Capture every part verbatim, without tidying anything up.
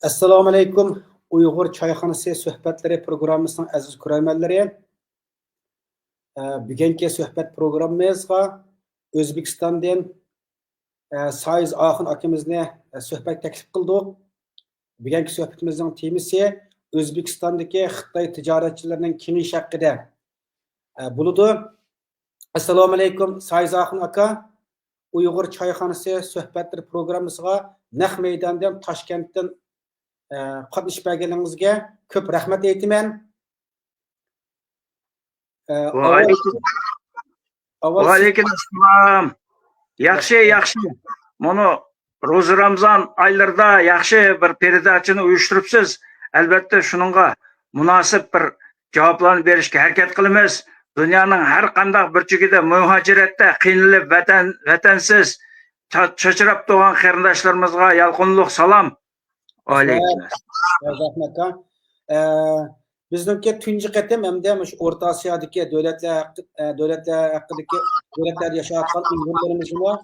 ئەسسالامۇئەلەيكۇم. ئۇيغۇر چايخانىسى سۆھبەتلىرى پروگراممىسىنىڭ ئەزىز كۆرەرمەنلىرى. ئە، بۈگۈنكى سۆھبەت پروگراممىمىزغا ئۆزبېكىستاندىن، ئە، سايىز ئاخۇن ئاكىمىزنى، ئە، سۆھبەتكە تەكلىپ قىلدۇق. بۈگۈنكى سۆھبىتىمىزنىڭ تېمىسى ئۆزبېكىستاندىكى خىتاي تىجارەتچىلىرىنىڭ كېڭىشى ھەققىدە، ئە، بولىدۇ. ئەسسالامۇئەلەيكۇم، سايىز ئاخۇن ئاكا. ئۇيغۇر چايخانىسى سۆھبەتلىرى پروگراممىسىغا نەق مەيداندىن، تاشكەنتتىن، ئە، قاتنىشىپ بەرگىنىڭىزگە كۆپ رەھمەت ئېيتىمەن. ئە، ئاۋۋال، ۋەئەلەيكۇم، ئاۋۋال سىز ۋەئەلەيكۇم ئەسسالام. ياخشى، ياخشى. مانا روزا رامزان ئايلىرىدا ياخشى بىر پېرېداچىنى ئۇيۇشتۇرۇپسىز. ئەلۋەتتە، شۇنىڭغا مۇناسىپ بىر جاۋابلارنى بېرىشكە ھەرىكەت قىلىمىز. دۇنيانىڭ ھەر قانداق بۇرجىكىدە مۇھاجىرەتتە قىينىلىپ، ۋەتەن، ۋەتەنسىز، چا-، چاچراپ تۇرغان قېرىنداشلىرىمىزغا يالقۇنلۇق سالام. ۋەئەلەيكۇم ئەسسالام. رەھمەت ئاكا. ئە، بىزنىڭكى تۇنجى قېتىم ھەمدە مۇشۇ ئورتا ئاسىيادىكى دۆلەتلەر ھەققى-، ئە، دۆلەتلەر ھەققىدىكى، دۆلەتلەردە ياشاۋاتقان ئۇيغۇرلىرىمىزنىمۇ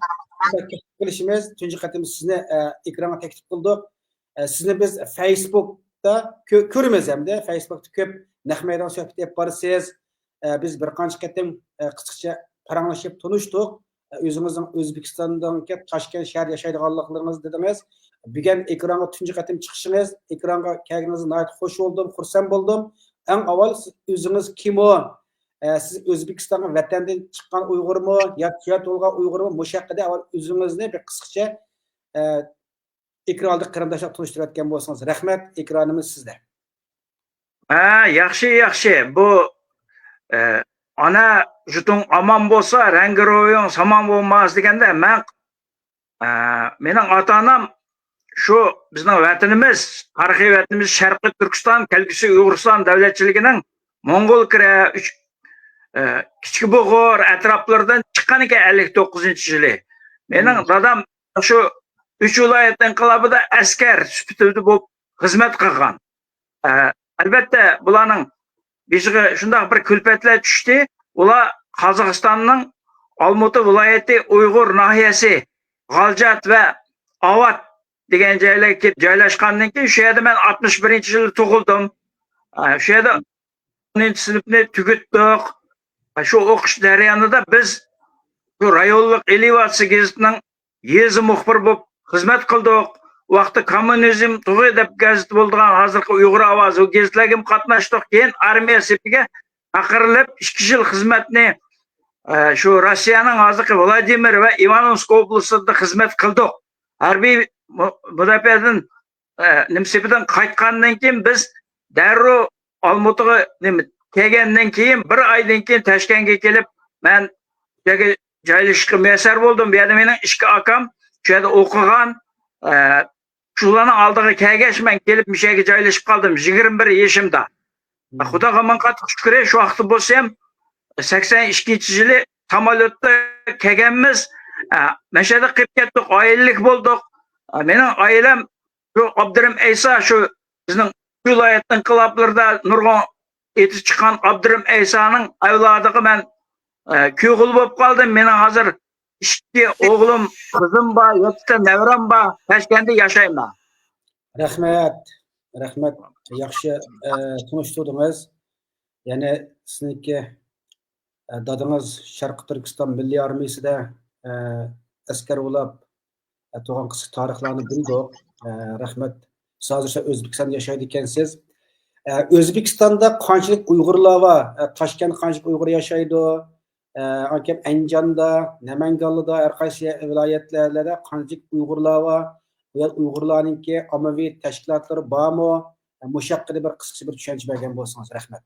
تەكلىپ قىلىشىمىز. تۇنجى قېتىم سىزنى، ئە، ئېكرانغا تەكلىپ قىلدۇق. ئە، سىزنى بىز فەيسبۇكتا كۆ-، كۆرىمىز ھەمدە فەيسبۇكتا كۆپ نەق مەيدان سۆھبىتى ئېلىپ بارىسىز. ئە، بىز بىر قانچە قېتىم، ئە، قىسقىچە پاراڭلىشىپ تونۇشتۇق. ئۆزىڭىزنىڭ ئۆزبېكىستاندىكى تاشكەنت شەھەردە ياشايدىغانلىقلىرىڭىزنى دېدىڭىز. بۈگۈن ئېكرانغا تۇنجى قېتىم چىقىشىڭىز، ئېكرانغا كەلگىنىڭىزگە ناھايىتى خۇش بولدۇم، خۇرسەن بولدۇم. ئەڭ ئاۋۋال سىز ئۆزىڭىز كىمۇ؟ ئە، سىز ئۆزبېكىستانغا ۋەتەندىن چىققان ئۇيغۇرمۇ ياكى شۇ يەردە تۇغۇلغان ئۇيغۇرمۇ؟ مۇشۇ ھەققىدە ئاۋۋال ئۆزىڭىزنى بىر قىسقىچە، ئە، ئېكران ئالدىدىكى قېرىنداشلارغا تونۇشتۇرۇۋەتكەن بولسىڭىز رەھمەت، ئېكرانىمىز سىزدە. ھە، ياخشى، ياخشى. بۇ، ئە، ئانا جۇتۇڭ ئامان بولسا، رەڭگى رويۇڭ سامان بولماس دېگەندە، مەن، ئە، مېنىڭ ئاتا-ئانام شۇ بىزنىڭ ۋەتىنىمىز، تارىخىي ۋەتىنىمىز شەرقىي تۈركىستان، كەلگۈسى ئۇيغۇرىستان دەۋلەتچىلىكىنىڭ موڭغۇل كىرە، ئۈچ-، ئە، كىچىك بۇغۇر ئەتراپلىرىدىن چىققانىكەن ئەللىك توققۇزىنچى يىلى. مېنىڭ دادام شۇ ئۈچ ۋىلايەت ئىنقىلابىدا ئەسكەر سۈپىتىدە بولۇپ خىزمەت قىلغان. ئە، ئەلۋەتتە، بۇلارنىڭ بېشىغا شۇنداق بىر كۈلپەتلەر چۈشتى. ئۇلار قازاقىستاننىڭ ئالمۇتا ۋىلايىتى ئۇيغۇر ناھىيەسى، غالجات ۋە ئاۋات دېگەن جايلارغا كېلىپ جايلاشقاندىن كېيىن، شۇ يەردە مەن ئاتمىش بىرىنچى يىلى تۇغۇلدۇم. ئە، شۇ يەردە ئونىنچى سىنىپنى تۈگىتتۇق. شۇ ئوقۇش جەريانىدا بىز شۇ رايونلۇق ئېلېۋاتسىيە گېزىتىنىڭ يېزا مۇخبىرى بولۇپ خىزمەت قىلدۇق. ئۇ ۋاقىتتا كوممۇنىزم تۇغى دەپ گېزىت بولىدىغان، ھازىرقى ئۇيغۇر ئاۋازى، ئۇ گېزىتلەرگىمۇ قاتناشتۇق. كېيىن ئارمىيە سېپىگە چاقىرىلىپ، ئىككى يىل خىزمەتنى، ئە، شۇ روسىيەنىڭ ھازىرقى ۋلادىمىر ۋە ئىۋانوۋسك ئوبلاستىدا خىزمەت قىلدۇق. ھەربىي مۇ-، مۇداپىئەدىن ئە، نېمە سېپىدىن قايتقاندىن كېيىن بىز دەررۇ ئالمۇتىغا نېمە كەلگەندىن كېيىن، بىر ئايدىن كېيىن تاشكەنتكە كېلىپ، مەن بۇ يەرگە جايلىشىشقا مۇيەسسەر بولدۇم. بۇ يەردە مېنىڭ ئىككى ئاكام شۇ يەردە ئوقۇغان. ئە، شۇلارنىڭ ئالدىغا كەلگەچ مەن كېلىپ مۇشۇ يەرگە جايلىشىپ قالدىم يىگىرمە بىر يېشىمدا. خۇداغا مىڭ قاتلىق شۈكرى، شۇ ۋاقىتتا بولسام سەكسەن ئىككىنچى يىلى ساموليوتتا كەلگەنمىز. ئە، مەشەدە قېلىپ كەتتۇق، ئائىلىلىك بولدۇق. ئە، مېنىڭ ئائىلەم شۇ ئابدۇرېھىم ئەيسا، شۇ بىزنىڭ ۋىلايەت ئىنقىلابلىرىدا نۇرغۇن ئېتى چىققان ئابدۇرېھىم ئەيسانىڭ ئەۋلادىغا مەن، ئە، كۈيئوغۇل بولۇپ قالدىم. مېنىڭ ھازىر ئىككى ئوغلۇم، قىزىم بار، يەتتە نەۋرەم بار. تاشكەنتتە ياشايمەن. رەھمەت، رەھمەت. ياخشى، ئە، تونۇشتۇردىڭىز. يەنى سىزنىڭكى، ئە، دادىڭىز شەرقىي تۈركىستان مىللىي ئارمىيىسىدە، ئە، ئەسكەر بولاپ، ئە، تۇرغان قىسقا تارىخلارنى بىلدۇق. ئە، رەھمەت. سىز ھازىر شۇ ئۆزبېكىستاندا ياشايدىكەنسىز. ئە، ئۆزبېكىستاندا قانچىلىك ئۇيغۇرلار بار؟ ئە، تاشكەنتتە قانچىلىك ئۇيغۇر ياشايدۇ؟ ئە، ئانكەم ئەنجاندا، نەمەنگانلىدا، ھەر قايسى ۋىلايەتلەردە قانچىلىك ئۇيغۇرلار بار؟ بۇ يەر ئۇيغۇرلارنىڭكى ئاممىۋى تەشكىلاتلىرى بارمۇ؟ ئە، مۇشۇ ھەققىدە بىر قىسقىچە بىر چۈشەنچە بەرگەن بولسىڭىز، رەھمەت.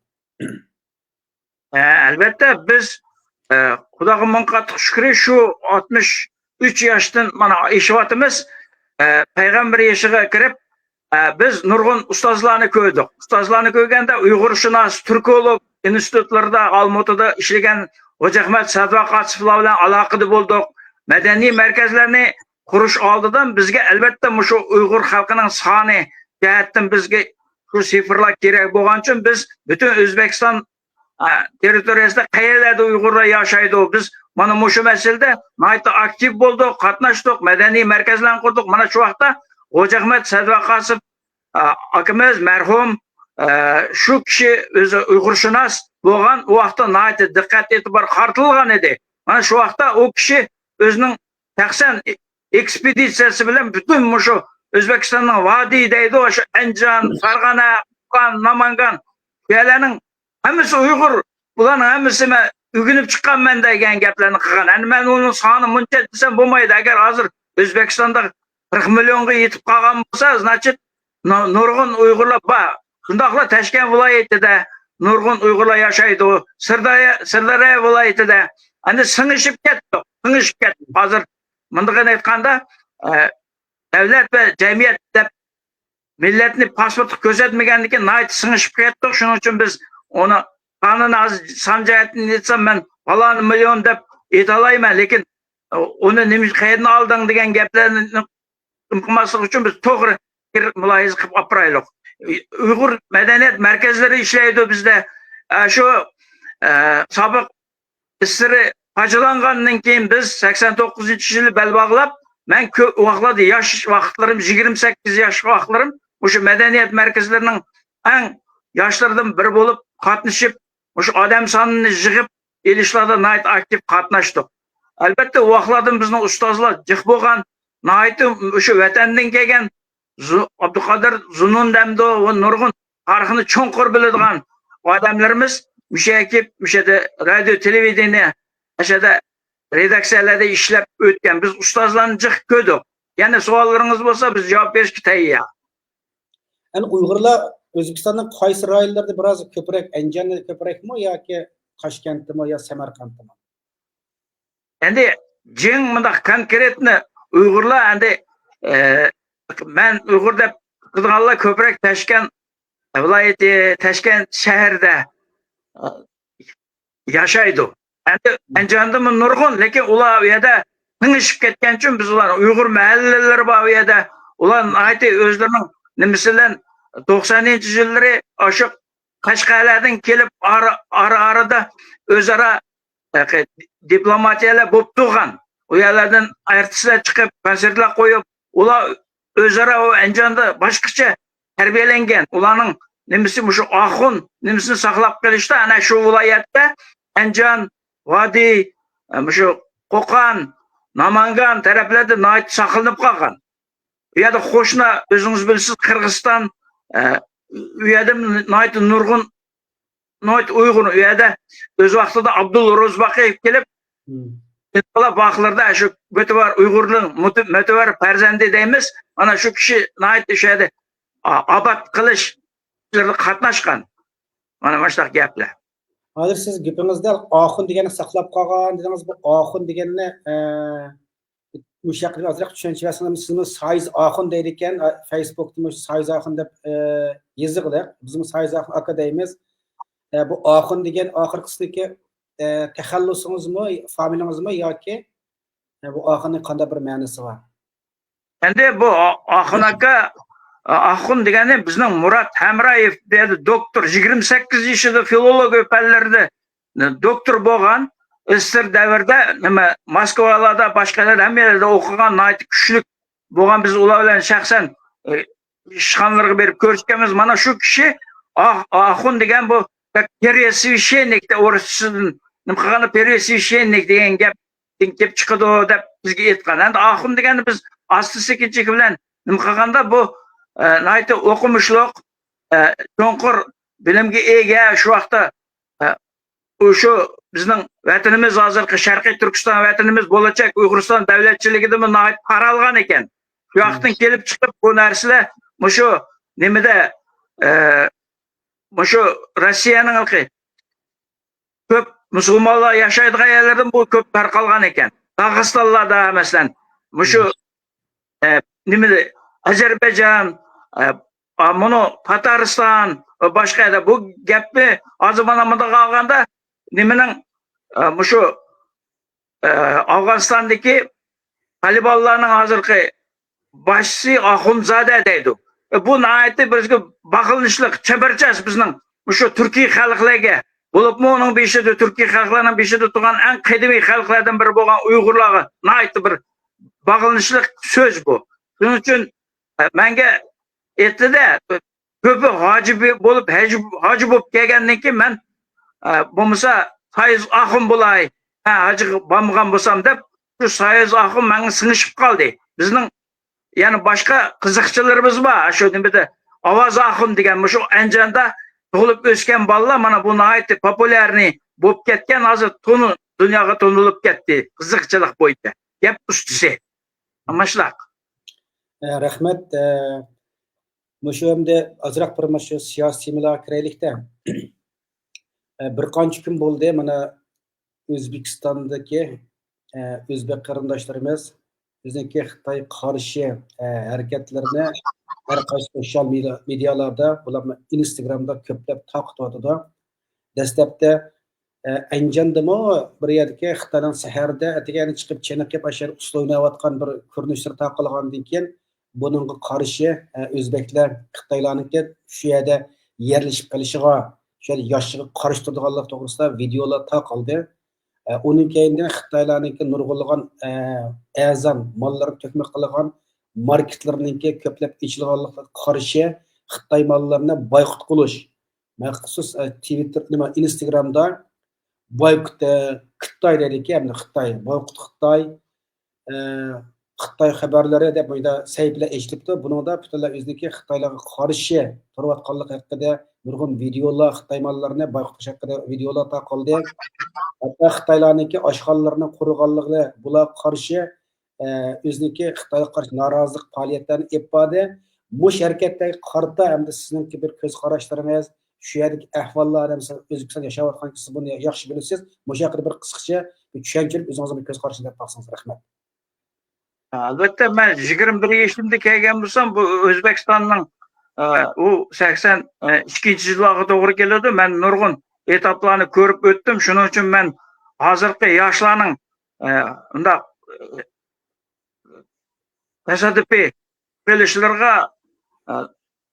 ئە، ئەلۋەتتە، بىز، ئە، خۇداغا مىڭ قاتلىق شۈكرى، شۇ ئاتمىش ئۈچ ياشتىن مانا ئېشىۋاتىمىز. ئە، پەيغەمبەر يېشىغا كىرىپ، ئە، بىز نۇرغۇن ئۇستازلارنى كۆردۇق. ئۇستازلارنى كۆرگەندە ئۇيغۇرشۇناس، تۈركولوگ ئىنستىتۇتلىرىدا، ئالمۇتىدا ئىشلىگەن ھوجاھمەت سەدۋاقاسوفلار بىلەن ئالاقىدە بولدۇق. مەدەنىي مەركەزلەرنى قۇرۇش ئالدىدا بىزگە ئەلۋەتتە مۇشۇ ئۇيغۇر خەلقىنىڭ سانى جەھەتتىن بىزگە شۇ سىفىرلار كېرەك بولغان ئۈچۈن بىز پۈتۈن ئۆزبېكىستان ئە، تېررىتورىيەسىدە قەيەرلەردە ئۇيغۇرلار ياشايدۇ؟ بىز مانا مۇشۇ مەسىلىدە ناھايىتى ئاكتىپ بولدۇق، قاتناشتۇق، مەدەنىي مەركەزلەرنى قۇردۇق. مانا شۇ ۋاقىتتا خوجاھمەت سەدۋاقاسوف ئاكىمىز مەرھۇم، ئە، شۇ كىشى ئۆزى ئۇيغۇرشۇناس بولغان، ئۇ ۋاقىتتا ناھايىتى دىققەت ئېتىبار قارىتىلغان ئىدى. مانا شۇ ۋاقىتتا ئۇ كىشى ئۆزىنىڭ شەخسەن ئېكسپېدىتسىيەسى بىلەن پۈتۈن مۇشۇ ئۆزبېكىستاننىڭ ۋادىي دەيدۇ، شۇ ئەنجان، فەرغانە، قوقان، نامانگان، شۇ يەرلەرنىڭ ھەممىسى ئۇيغۇر، بۇلارنىڭ ھەممىسى مەن ئۆگىنىپ چىققانمەن دېگەن گەپلەرنى قىلغان. ئەمدى مەن ئۇنىڭ سانى مۇنچە دېسەم بولمايدۇ. ئەگەر ھازىر ئۆزبېكىستاندا قىرىق مىليونغا يېتىپ قالغان بولسا، значит، نۇ-، نۇرغۇن ئۇيغۇرلار بار. شۇنداقلا تاشكەنت ۋىلايىتىدە نۇرغۇن ئۇيغۇرلار ياشايدۇ. سىرداريا، سىرداريا ۋىلايىتىدە. ئەمدى سىڭىشىپ كەتتۇق، سىڭىشىپ كەتتۇق. ھازىر مۇندىغىنى ئېيتقاندا، ئە، دۆلەت ۋە جەمئىيەت دەپ مىللەتنى پاسپورتقا كۆرسەتمىگەندىكىن ناھايىتى سىڭىشىپ كەتتۇق. شۇنىڭ ئۈچۈن بىز ئۇنى قانۇن ھازىر سان جەھەتتىن ئېيتسام، مەن پالان مىليون دەپ ئېيتالايمەن، لېكىن ئۇنى نېمە، قەيەردىن ئالدىڭ دېگەن گەپلەرنى قىلماسلىق ئۈچۈن بىز توغرا پىكىر مۇلاھىزە قىلىپ ئاپىرايلۇق. ئۇيغۇر مەدەنىيەت مەركەزلىرى ئىشلەيدۇ بىزدە. ئە، شۇ، ئە، سابىق ئىسسىرى پاچىلانغاندىن كېيىن بىز سەكسەن توققۇزىنچى يىلى بەل باغلاپ، مەن كۆپ ۋاقىتلاردا ياش ۋاقىتلىرىم، يىگىرمە سەككىز ياش ۋاقىتلىرىم مۇشۇ مەدەنىيەت مەركەزلىرىنىڭ ئەڭ ياشلىرىدىن بىرى بولۇپ قاتنىشىپ، مۇشۇ ئادەم سانىنى يىغىپ ئېلىشلاردا ناھايىتى ئاكتىپ قاتناشتۇق. ئەلبەتتە، ئۇ ۋاقىتلاردىن بىزنىڭ ئۇستازلار جىق بولغان، ناھايىتى مۇشۇ ۋەتەندىن كەلگەن زۇ-، ئابدۇقادىر زۇنۇن دەمدۇ ۋە نۇرغۇن تارىخنى چوڭقۇر بىلىدىغان ئادەملىرىمىز مۇشۇ يەرگە كېلىپ، مۇشۇ يەردە رادىيو، تېلېۋىدېنىيە، ئاشۇ يەردە رېداكسىيەلەردە ئىشلەپ ئۆتكەن. بىز ئۇستازلارنى جىق كۆردۇق. يەنە سوئاللىرىڭىز بولسا، بىز جاۋاب بېرىشكە تەييار. يەنى ئۇيغۇرلار ئۆزبېكىستاننىڭ قايسى رايونلىرىدا بىراز كۆپرەك، ئەنجاندا كۆپرەكمۇ ياكى تاشكەنتتىمۇ يا سەمەرقەنتتىمۇ؟ ئەمدى جىڭ مۇنداق كونكرېتنى ئۇيغۇرلار ئەمدى، ئە، مەن ئۇيغۇر دەپ قىلىدىغانلار كۆپرەك تاشكەنت ۋىلايىتى، تاشكەنت شەھىرىدە، ئە، ياشايدۇ. ئەمدى ئەنجاندىمۇ نۇرغۇن، لېكىن ئۇلار ئۇ يەردە تېڭىشىپ كەتكەن ئۈچۈن بىز ئۇلارنى، ئۇيغۇر مەھەللىلىرى بار ئۇ يەردە. ئۇلار ناھايىتى ئۆزلىرىنىڭ نېمىسى بىلەن توقسانىنچى يىللىرى ئاشۇ قەشقەرلەردىن كېلىپ ئارا، ئارا، ئارىدا ئۆزئارا، ئە، دىپلوماتىيەلەر بولۇپ تۇرغان. ئۇ يەرلەردىن ئارتىسلار چىقىپ، كونسېرتلار قويۇپ، ئۇلار ئۆزئارا ئۇ ئەنجاندا باشقىچە تەربىيەلەنگەن. ئۇلارنىڭ نېمىسى مۇشۇ ئاخۇن نېمىسىنى ساقلاپ قېلىشتا ئەنە شۇ ۋىلايەتتە ئەنجان، ۋادىي، ئە، مۇشۇ قوقان، نامانگان تەرەپلەردە ناھايىتى ساقلىنىپ قالغان. ئۇ يەردە قوشنا، ئۆزىڭىز بىلىسىز، قىرغىزىستان، ئە، ئۇ يەردە ناھايىتى نۇرغۇن، ناھايىتى ئۇيغۇر ئۇ يەردە ئۆز ۋاقتىدا ئابدۇل روزباقىيېف كېلىپ، ئىنقىلاب ۋاقىتلىرىدا شۇ مۆتىۋەر ئۇيغۇرنىڭ مۆتە-، مۆتىۋەر پەرزەنتى دەيمىز. مانا شۇ كىشى ناھايىتى شۇ يەردە ئا-، ئاباد قىلىش ئىشلىرىدا قاتناشقان. مانا مۇشۇنداق گەپلەر. ھازىر سىز گېپىڭىزدە ئاخۇن دېگەننى ساقلاپ قالغان دېدىڭىز. بۇ ئاخۇن دېگەننى، ئە، مۇشۇ ھەققىدە ئازراق چۈشەنچە بەرسىڭىز، سىزمۇ سايىز ئاخۇن دەيدىكەن، فەيسبۇكتىمۇ سايىز ئاخۇن دەپ، ئە، يېزىغلىق. بىزمۇ سايىز ئاخۇن ئاكا دەيمىز. ئە، بۇ ئاخۇن دېگەن ئاخىرقىسىدىكى، ئە، تەخەللۇسىڭىزمۇ، فامىلىڭىزمۇ ياكى، ئە، بۇ ئاخۇننىڭ قانداق بىر مەنىسى بار؟ ئەمدى بۇ ئا-، ئاخۇن ئاكا، ئا-، ئاخۇن دېگەننى بىزنىڭ مۇرات ھەمرايېف دېدى، دوكتور، يىگىرمە سەككىز يېشىدا فىلولوگىيە پەنلىرىدە دوكتور بولغان، ئىسسىر دەۋرىدە نېمە، موسكۋالاردا، باشقا يەرلەردە، ھەممە يەردە ئوقۇغان، ناھايىتى كۈچلۈك بولغان. بىز ئۇلار بىلەن شەخسەن، ئى، ئىشخانىلىرىغا بېرىپ كۆرۈشكەنمىز. مانا شۇ كىشى ئا-، ئاخۇن دېگەن بۇ пересвященник دە ئورۇسچىسىدىن نېمە قىلغاندا، пересвященник دېگەن گەپ كېلىپ چىقىدۇ دەپ بىزگە ئېيتقان. ئەمدى ئاخۇن دېگەندە بىز ئاستا سېكىنچىلىك بىلەن نېمە قىلغاندا بۇ، ئە، ناھايىتى ئوقۇمۇشلۇق، ئە، چوڭقۇر بىلىمگە ئىگە، شۇ ۋاقىتتا، ئە، ئۇ شۇ بىزنىڭ ۋەتىنىمىز، ھازىرقى شەرقىي تۈركىستان ۋەتىنىمىز، بولىچەك ئۇيغۇرىستان دەۋلەتچىلىكىدىنمۇ ناھايىتى تارالغان ئىكەن. شۇ ۋاقىتتىن كېلىپ چىقىپ بۇ نەرسىلەر مۇشۇ نېمىدە، ئە، مۇشۇ روسىيەنىڭ كۆپ مۇسۇلمانلار ياشايدىغان يەرلەردىن بۇ كۆپ تارقالغان ئىكەن. داغىستانلاردا، مەسىلەن، مۇشۇ، ئە، نېمىدە، ئەزەربەيجان، ئە، ئا، مۇنۇ تاتارىستان ۋە باشقا يەردە بۇ گەپنى ھازىر مانا مۇنداق ئالغاندا نېمىنىڭ، ئە، مۇشۇ ئە، ئافغانىستاندىكى تالىبانلارنىڭ ھازىرقى باشچىسى ئاخۇنزادە دەيدۇ. ئە، بۇ ناھايىتى بىزگە باغلىنىشلىق، چەمبەرچاس بىزنىڭ مۇشۇ تۈركىي خەلقلەرگە، بولۇپمۇ ئۇنىڭ بېشىدا، تۈركىي خەلقلەرنىڭ بېشىدا تۇرغان ئەڭ قەدىمىي خەلقلەردىن بىرى بولغان ئۇيغۇرلارغا ناھايىتى بىر باغلىنىشلىق سۆز بۇ. شۇنىڭ ئۈچۈن، ئە، مەنگە ئېتىدە كۆپى ھاجى بولۇپ، ھەج-، ھاجى بولۇپ كەلگەندىن كېيىن مەن، ئە، بولمىسا سايىز ئاخۇن بولاي، ھە، ھاجىغا بارمىغان بولسام دەپ، شۇ سايىز ئاخۇن ماڭا سىڭىشىپ قالدى. بىزنىڭ يەنە باشقا قىزىقچىلىرىمىز بار. شۇ نېمىدە ئاۋاز ئاخۇن دېگەن، مۇشۇ ئەنجاندا تۇغۇلۇپ ئۆسكەن بالىلار، مانا بۇ ناھايىتى پوپۇليارنىي بولۇپ كەتكەن، ھازىر تونۇ-، دۇنياغا تونۇلۇپ كەتتى قىزىقچىلىق بويىچە. گەپ ئۇستىسى. ئاشۇنداق. ئە، رەھمەت. ئە، مۇشۇ ئەمدى ئازراق بىر مۇشۇ سىياسىي تېمىلارغا كىرەيلىكتە. ئە، بىر قانچە كۈن بولدى، مانا، ئۆزبېكىستاندىكى، ئە، ئۆزبېك قېرىنداشلىرىمىز ئۆزىنىڭكى خىتاي قارشى، ئە، ھەرىكەتلىرىنى ھەر قايسى سوشيال مېدىيا-، مېدىيالاردا، بولۇپمۇ ئىنستاگرامدا كۆپلەپ تارقىتىۋاتىدۇ. دەسلەپتە، ئە، ئەنجاندىمۇ بىر يەردىكى خىتاينىڭ سەھەردە ئەتىگەن چىقىپ چېنىقىپ، ئاشۇ يەردە ئۇسسۇل ئويناۋاتقان بىر كۆرۈنۈشلىرى تارقالغاندىن كېيىن، بۇنىڭغا قارشى، ئە، ئۆزبەكلەر خىتايلارنىڭكى شۇ يەردە يەرلىشىپ قېلىشىغا، شۇ يەردە ياشىشىغا قارشى تۇرىدىغانلىقى توغرىسىدا ۋىدېئولار تارقالدى. ئە، ئۇنىڭ كەينىدىن خىتايلارنىڭكى نۇرغۇنلىغان، ئە، ئەرزان ماللىرىنى تۆھمەت قىلغان ماركېتلىرىنىڭكى كۆپلەپ ئېچىلغانلىقىغا قارشى خىتاي ماللىرىنى بايقۇت قىلىش، مەخسۇس، ئە، تىۋىتتېر، نېمە، ئىنستاگرامدا بايقۇت، ئە، خىتاي دەيدىكەن، ئەمدى خىتاي، بايقۇت خىتاي، ئە، خىتاي خەۋەرلىرى دەپ مۇندا سەھىپىلەر ئېچىلىپتۇ. بۇنىڭدا پۈتۈنلەي ئۆزىنىڭكى خىتايلارغا قارشى تۇرۇۋاتقانلىقى ھەققىدە نۇرغۇن ۋىدېئولار، خىتاي ماللىرىنى بايقۇت قىلىش ھەققىدە ۋىدېئولار تارقالدى. ھەتتا خىتايلارنىڭكى ئاشخانىلىرىنىڭ قۇرۇلغانلىقى، بۇلارغا قارشى، ئە، ئۆزىنىڭكى خىتايغا قارشى نارازىلىق پائالىيەتلەرنى ئېلىپ باردى. مۇشۇ ھەرىكەتلەرگە قارىتا ئەمدى سىزنىڭكى بىر كۆز قاراشلىرىڭىز، شۇ يەردىكى ئەھۋاللار، ئادەم، سىز ئۆزبېكىستاندا ياشاۋاتقان كىشى، سىز بۇنى ياخشى بىلىسىز. مۇشۇ ھەققىدە بىر قىسقىچە بىر چۈشەنچىلىك، ئۆزىڭىزنىڭ بىر كۆز قارىشىنى بېرىپ باقسىڭىز. رەھمەت. ئەلۋەتتە، مەن يىگىرمە بىر يېشىمدا كەلگەن بولسام، بۇ ئۆزبېكىستاننىڭ، ئە، ئۇ سەكسەن ئىككىنچى يىللارغا توغرا كېلىدۇ. مەن نۇرغۇن ئېتاپلارنى كۆرۈپ ئۆتتۈم. شۇنىڭ ئۈچۈن مەن ھازىرقى ياشلارنىڭ، ئە، ئۇنداق، ئە، تاسادىپىي قىلىشلىرىغا، ئە،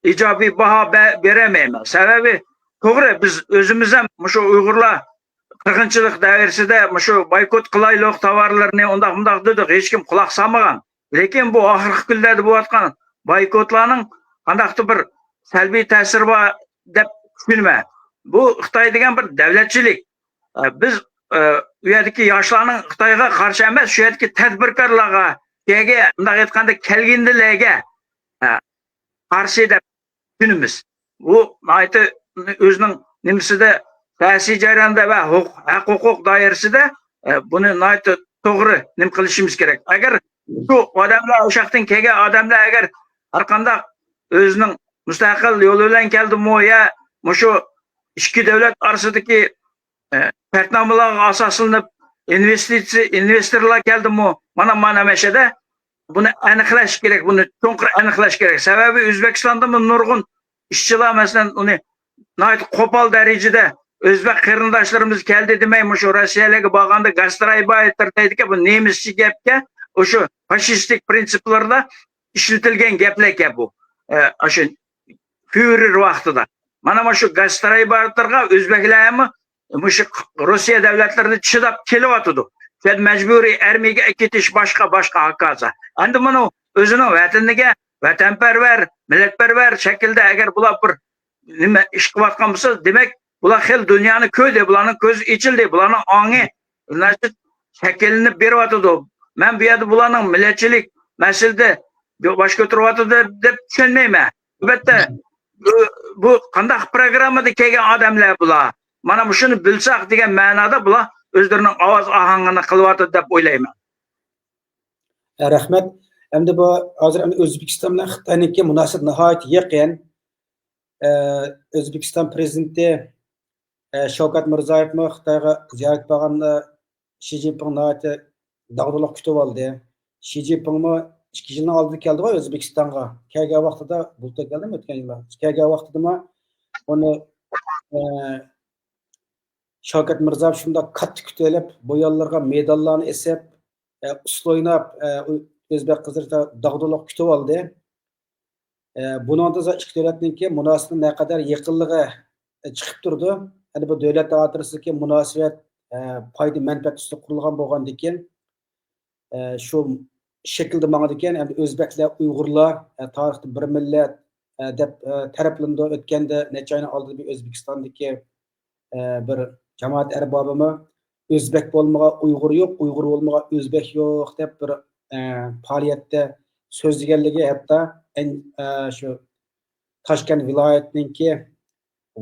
ئىجابىي باھا بە-، بېرەلمەيمەن. سەۋەبى، توغرا، بىز ئۆزىمىز ھەم مۇشۇ ئۇيغۇرلار قىرغىنچىلىق دائىرىسىدە مۇشۇ بايكوت قىلايلۇق تاۋارلىرىنى ئۇنداق مۇنداق دېدۇق، ھېچكىم قۇلاق سالمىغان. لېكىن بۇ ئاخىرقى كۈنلەردە بولۇۋاتقان بايكوتلارنىڭ قانداقتۇر بىر سەلبىي تەسىرى بار دەپ چۈشىنىمەن. بۇ خىتاي دېگەن بىر دەۋلەتچىلىك. ئە، بىز، ئە، ئۇ يەردىكى ياشلارنىڭ خىتايغا قارشى ئەمەس، شۇ يەردىكى تەدبىركارلارغا، كەلگە-، مۇنداق ئېيتقاندا، كەلگىندىلەرگە، ئە، قارشى دەپ چۈشىنىمىز. بۇ ناھايىتى ئۆزىنىڭ نېمىسىدە، سىياسىي جەرياندا ۋە ھوق-، ھەق-ھوقۇق دائىرىسىدە، ئە، بۇنى ناھايىتى توغرا نېمە قىلىشىمىز كېرەك. ئەگەر شۇ ئادەملەر، ئۇ شەختىن كەلگەن ئادەملەر ئەگەر ھەرقانداق ئۆزىنىڭ مۇستەقىل يولى بىلەن كەلدىمۇ يا مۇشۇ ئىككى دۆلەت ئارىسىدىكى، ئە، شەرتنامىلارغا ئاساسلىنىپ ئىنۋېستىتسىيە، ئىنۋېستورلار كەلدىمۇ، مانا، مانا مەشەدە بۇنى ئەنىقلەش كېرەك، بۇنى چوڭقۇر ئەنىقلەش كېرەك. سەۋەبى ئۆزبېكىستاندىمۇ نۇرغۇن ئىشچىلار، مەسىلەن، ئۇنى ناھايىتى قوپال دەرىجىدە ئۆزبېك قېرىنداشلىرىمىز كەلدى دېمەي، مۇشۇ روسىيەلەرگە بارغاندا گاسترايبايتېر دەيدىكەن، بۇ نېمىسچە گەپكەن، ئۇشۇ فاشىستىك پىرىنسىپلاردا ئىشلىتىلگەن گەپلەركەن بۇ. ئە، ئاشۇ فيۇرېر ۋاقتىدا. مانا مۇشۇ گاسترايبايتېرغا ئۆزبەكلەرمۇ مۇشۇ روسىيە دۆلەتلىرىدە چىداپ كېلىۋاتىدۇ. شۇ يەردە مەجبۇرىي ئەرمىيەگە ئەكېتىش باشقا، باشقا ھاكازا. ئەمدى مۇنۇ ئۆزىنىڭ ۋەتىنىگە ۋەتەنپەرۋەر، مىللەتپەرۋەر شەكىلدە ئەگەر بۇلار بىر نېمە ئىش قىلىۋاتقان بولسا، دېمەك، بۇلار خېلى دۇنيانى كۆردى، بۇلارنىڭ كۆزى ئېچىلدى، بۇلارنىڭ ئاڭى، زناچېت، شەكىللىنىپ بېرىۋاتىدۇ. مەن بۇ يەردە بۇلارنىڭ مىللەتچىلىك مەسىلىدە باش كۆتۈرۈۋاتىدۇ دەپ، دەپ چۈشەنمەيمەن. ئەلۋەتتە، بۇ، بۇ قانداق پروگراممىدا كەلگەن ئادەملەر بۇلار؟ مانا مۇشۇنى بىلسەك دېگەن مەنادا بۇلار ئۆزلىرىنىڭ ئاۋاز ئاھاڭىنى قىلىۋاتىدۇ دەپ ئويلايمەن. ئە، رەھمەت. ئەمدى بۇ ھازىر ئەمدى ئۆزبېكىستان بىلەن خىتاينىڭكى مۇناسىۋىتى ناھايىتى يېقىن. ئە، ئۆزبېكىستان پرېزىدېنتى، ئە، شەۋكەت مىرزىيېۋمۇ خىتايغا زىيارەتكە بارغاندا شى جىنپىڭ ناھايىتى داغدۇغىلىق كۈتۈۋالدى. شى جىنپىڭمۇ ئىككى يىلنىڭ ئالدىدا كەلدىغۇ ئۆزبېكىستانغا. كەلگەن ۋاقتىدا، بۇلتۇر كەلدىمۇ ئۆتكەن يىلى؟ كەلگەن ۋاقتىدىمۇ ئۇنى، ئە، شەۋكەت مىرزىيېۋ شۇنداق كاتتا كۈتۈۋېلىپ، بۇ يانلىرىغا مېداللارنى ئېسىپ، ئە، ئۇسسۇل ئويناپ، ئە، ئۆزبېك قىزلىرى داغدۇغىلىق كۈتۈۋالدى. ئە، بۇنىڭدا ئىككى دۆلەتنىڭكى مۇناسىۋىتىنىڭ نەقەدەر يېقىنلىقى، ئە، چىقىپ تۇرىدۇ. ئەمدى بۇ دۆلەت ئوتتۇرىسىدىكى مۇناسىۋەت، ئە، پايدا مەنپەئەت ئۈستىدە قۇرۇلغان بولغاندىكىن، ئە، شۇ شەكىلدە ماڭىدىكەن. ئەمدى ئۆزبەكلەر، ئۇيغۇرلار، ئە، تارىختا بىر مىللەت، ئە، دەپ، ئە، تەرىپلىنىدۇ. ئۆتكەندە نەچچە ئاينىڭ ئالدىدا بىر ئۆزبېكىستاندىكى، ئە، بىر جامائەت ئەربابىمۇ «ئۆزبەك بولمىغان ئۇيغۇر يوق، ئۇيغۇر بولمىغان ئۆزبەك يوق» دەپ بىر، ئە، پائالىيەتتە سۆزلىگەنلىكى، ھەتتا ئەن-، ئە، شۇ تاشكەنت ۋىلايەتنىڭكى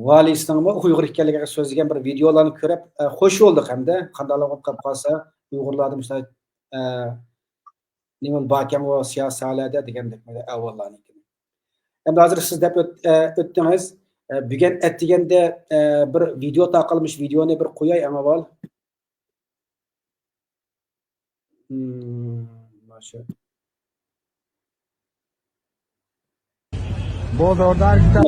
ۋالىيسىنىڭمۇ ئۇيغۇر ئىكەنلىكىگە سۆزلىگەن بىر ۋىدىيولارنى كۆرۈپ، ئە، خوش بولدۇق ھەمدە. قانداقلار بولۇپ قېلىپ قالسا، ئۇيغۇرلاردا مۇشۇنداق، ئە، نېمە باركەن ئۇ سىياسىي ساھەلەردە دېگەندەك ئەھۋاللارنىڭكىنى. ئەمدى ھازىر سىز دەپ ئۆت-، ئە، ئۆتتىڭىز. ئە، بۈگۈن ئەتىگەندە، ئە، بىر ۋىدىيو تارقالمىش، ۋىدىيونى بىر قوياي ئەڭ ئاۋۋال. Hmm, ماشۇ. بولدى، ئوردا ھەرىكىتى.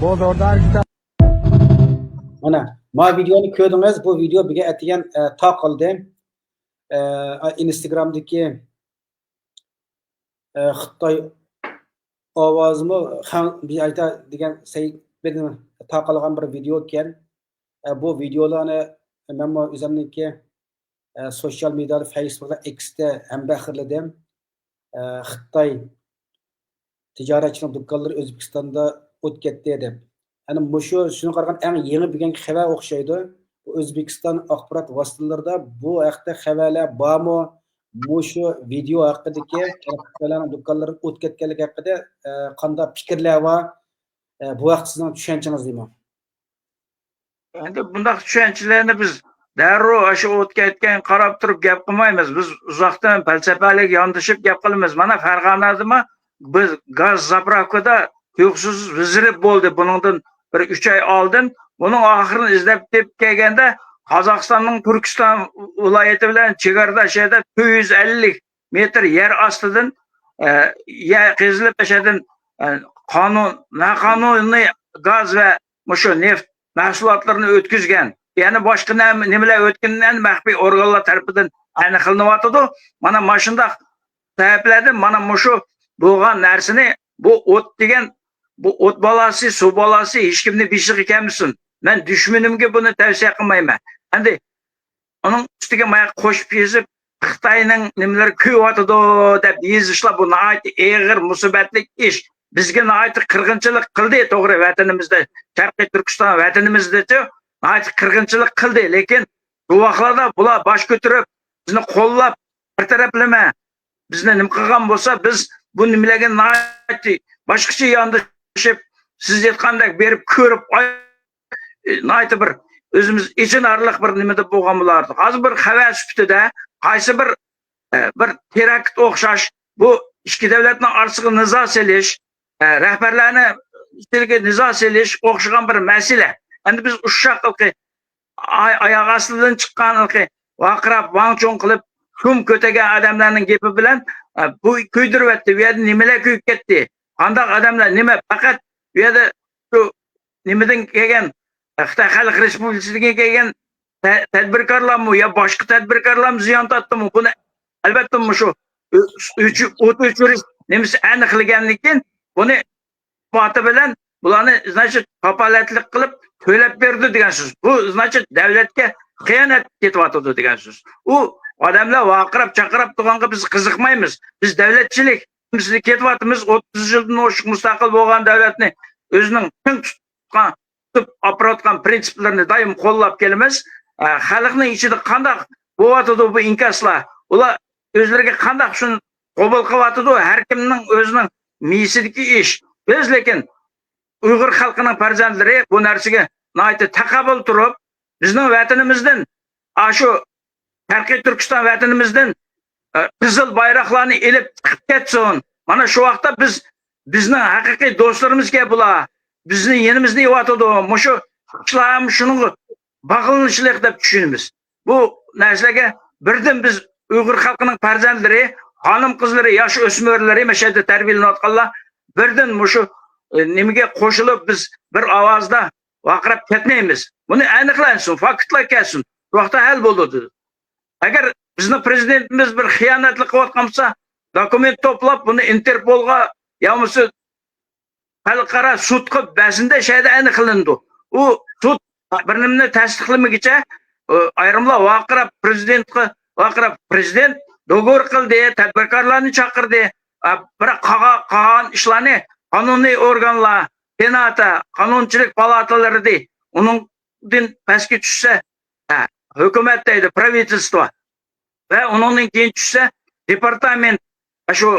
بولدى، ئوردا ھەرىكىتى. مانا، ما ۋىدېئونى كۆردىڭىز. بۇ ۋىدېئو بۈگۈن ئەتىگەن، ئە، تارقالدى. ئە، ئىنستاگرامدىكى، ئە، خىتاي ئاۋازىمۇ خەڭ بىئايتا دېگەن سەھىپىدىن تارقالغان بىر ۋىدېئو ئىكەن. ئە، بۇ ۋىدېئولارنى مەنمۇ ئۆزۈمنىڭكى، ئە، سوشيال مېدىيادا، فەيسبۇكتا، ئېكستا ھەمبەھىرلىدىم. ئە، خىتاي تىجارەتچىنىڭ دۇكانلىرى ئۆزبېكىستاندا ئوت كەتتى دەپ. ئەنە مۇشۇ، شۇنىڭغا قارىغاندا ئەڭ يېڭى بۈگۈنكى خەۋەر ئوخشايدۇ. بۇ ئۆزبېكىستان ئاخبارات ۋاسىتىلىرىدا بۇ ھەقتە خەۋەرلەر بارمۇ؟ مۇشۇ ۋىدېئو ھەققىدىكى، خىتايلارنىڭ دۇكانلىرىدا ئوت كەتكەنلىكى ھەققىدە، ئە، قانداق پىكىرلەر بار؟ ئە، بۇ ھەقتە سىزنىڭ چۈشەنچىڭىز نېمە؟ ئەمدى بۇنداق چۈشەنچىلەرنى بىز دەررۇ ئاشۇ ئوت كەتكەن قاراپ تۇرۇپ گەپ قىلمايمىز. بىز ئۇزاقتىن پەلسەپىلىك ياندىشىپ گەپ قىلىمىز. مانا، فەرغانىدىمۇ بىز گاز زاپراكىدا تۇيۇقسىز ۋىزىرىپ بولدى. بۇنىڭدىن بىر ئۈچ ئاي ئالدىن بۇنىڭ ئاخىرىنى ئىزدەپ تېپىپ كەلگەندە، قازاقىستاننىڭ تۈركىستان ۋىلايىتى بىلەن چېگرىداش يەردە تۆت يۈز ئەللىك مېتىر يەر ئاستىدىن، ئە، يەر قېزىلىپ، ئەشەدىن، ئە، قانۇن، ناقانۇنىي گاز ۋە مۇشۇ نېفىت مەھسۇلاتلىرىنى ئۆتكۈزگەن. يەنە باشقا نە-، نېمىلەر ئۆتكىنى مەخپىي ئورگانلار تەرىپىدىن ئېنىقلىنىۋاتىدۇ. مانا ماشۇنداق سەۋەبلەردىن مانا مۇشۇ بولغان نەرسىنى، بۇ ئوت دېگەن، بۇ ئوت بالاسى، سۇ بالاسى ھېچكىمنى بېشىغا كەلمىسۇن. مەن دۈشمىنىمگە بۇنى تەۋسىيە قىلمايمەن. ئەمدى ئۇنىڭ ئۈستىگە مايا قوشۇپ يېزىپ، خىتاينىڭ نېمىلىرى كۆيۈۋاتىدۇ دەپ يېزىشلار، بۇ ناھايىتى ئېغىر مۇسىبەتلىك ئىش. بىزگە ناھايىتى قىرغىنچىلىق قىلدى، توغرا، ۋەتىنىمىزدە، شەرقىي تۈركىستان ۋەتىنىمىزدىچۇ ناھايىتى قىرغىنچىلىق قىلدى. لېكىن بۇ ۋاقىتلاردا بۇلار باش كۆتۈرۈپ، بىزنى قوللاپ، بىر تەرەپلىمە بىزنى نېمە قىلغان بولسا، بىز بۇ نېمىلەرگە ناھايىتى باشقىچە ياندىشىپ، سىز ئېيتقاندەك بېرىپ كۆرۈپ، ناھايىتى بىر ئۆزىمىز ئېچىنارلىق بىر نېمىدە بولغان بولاتتۇق. ھازىر بىر خەۋەر سۈپىتىدە قايسى بىر، ئە، بىر تېرەكت ئوخشاش بۇ ئىككى دۆلەتنىڭ ئارىسىغا نىزا سېلىش، ئە، رەھبەرلەرنى ئىچىدىكى نىزا سېلىش ئوخشىغان بىر مەسىلە. ئەمدى بىز ئۇششاق ئاي-، ئاياغ ئاستىدىن چىققان ۋارقىراپ، ۋاڭ-چۇڭ قىلىپ، شۇم كۆتەرگەن ئادەملەرنىڭ گېپى بىلەن، ئە، بۇ كۆيدۈرۈۋەتتى. بۇ يەردە نېمىلەر كۆيۈپ كەتتى؟ قانداق ئادەملەر؟ نېمە؟ پەقەت بۇ يەردە شۇ نېمىدىن كەلگەن، خىتاي خەلق رېسپۇبلىكىسىدىن كەلگەن تە-، تەدبىركارلارمۇ يا باشقا تەدبىركارلارمۇ زىيان تارتتىمۇ؟ بۇنى ئەلۋەتتە مۇشۇ ئۆ-، ئۆچۈ-، ئوت ئۆچۈرۈش نېمىسى ئەنىقلىگەندىن كېيىن بۇنى ئىسپاتى بىلەن بۇلارنى، значит، كاپالەتلىك قىلىپ تۆلەپ بېرىدۇ دېگەن سۆز. بۇ، значит، دۆلەتكە خىيانەت كېتىۋاتىدۇ دېگەن سۆز. ئۇ ئادەملەر ۋارقىراپ چاقىراپ تۇرغانغا بىز قىزىقمايمىز. بىز دۆلەتچىلىك، بىز كېتىۋاتىمىز. ئوتتۇز يىلدىن ئوشۇق مۇستەقىل بولغان دۆلەتنى ئۆزىنىڭ چىڭ تۇتقان، تۇتۇپ ئاپىرىۋاتقان پىرىنسىپلىرىنى دائىم قوللاپ كېلىمىز. ئە، خەلقنىڭ ئىچىدە قانداق بولۇۋاتىدۇ بۇ ئىنكاسلار؟ ئۇلار ئۆزلىرىگە قانداق شۇنى قوبۇل قىلىۋاتىدۇ؟ ھەر كىمنىڭ ئۆزىنىڭ مېيىسىدىكى ئىش. بىز لېكىن ئۇيغۇر خەلقىنىڭ پەرزەنتلىرى بۇ نەرسىگە ناھايىتى تاقابىل تۇرۇپ، بىزنىڭ ۋەتىنىمىزدىن، ئاشۇ شەرقىي تۈركىستان ۋەتىنىمىزدىن، ئە، قىزىل بايراقلارنى ئېلىپ چىقىپ كەتسۇن. مانا شۇ ۋاقىتتا بىز، بىزنىڭ ھەقىقىي دوستلىرىمىزكەن بۇلار. بىزنى يېنىمىزدا ئېۋاتىدۇ. مۇشۇ ئىشلار ھەم شۇنىڭغا باغلىنىشلىق دەپ چۈشىنىمىز. بۇ نەرسىلەرگە بىردىن بىز ئۇيغۇر خەلقىنىڭ پەرزەنتلىرى، خانىم-قىزلىرى، ياش ئۆسمۈرلىرى، مەشەدە تەربىيەلىنىۋاتقانلار بىردىن مۇشۇ، ئە، نېمىگە قوشۇلۇپ، بىز بىر ئاۋازدا ۋارقىراپ كەتمەيمىز. بۇنى ئەنىقلەنسۇن، فاكتلار كەلسۇن. بۇ ۋاقىتتا ھەل بولىدۇ. ئەگەر بىزنىڭ پرېزىدېنتىمىز بىر خىيانەتلىك قىلىۋاتقان بولسا، دوكۇمېنت توپلاپ، بۇنى ئىنتېرپولغا يا بولمىسا خەلقئارا سۇدقا بەرسىندە شەدە ئېنىقلىنىدۇ. ئۇ سۇد بىر نېمىنى تەستىقلىمىگىچە، ئۇ ئايرىملار ۋارقىراپ، پرېزىدېنتقا ۋارقىراپ، پرېزىدېنت دوگور قىلدى، تەدبىركارلارنى چاقىردى. ئا، بىراق قالغا-، قالغان ئىشلارنى قانۇنىي ئورگانلار، سېنات، قانۇنچىلىك پالاتالىرىدى. ئۇنىڭدىن پەسكە چۈشسە، ھە، ھۆكۈمەت دەيدۇ، پراۋىتېلىستۋو. ۋە ئۇنىڭدىن كېيىن چۈشسە، دېپارتامېنت، شۇ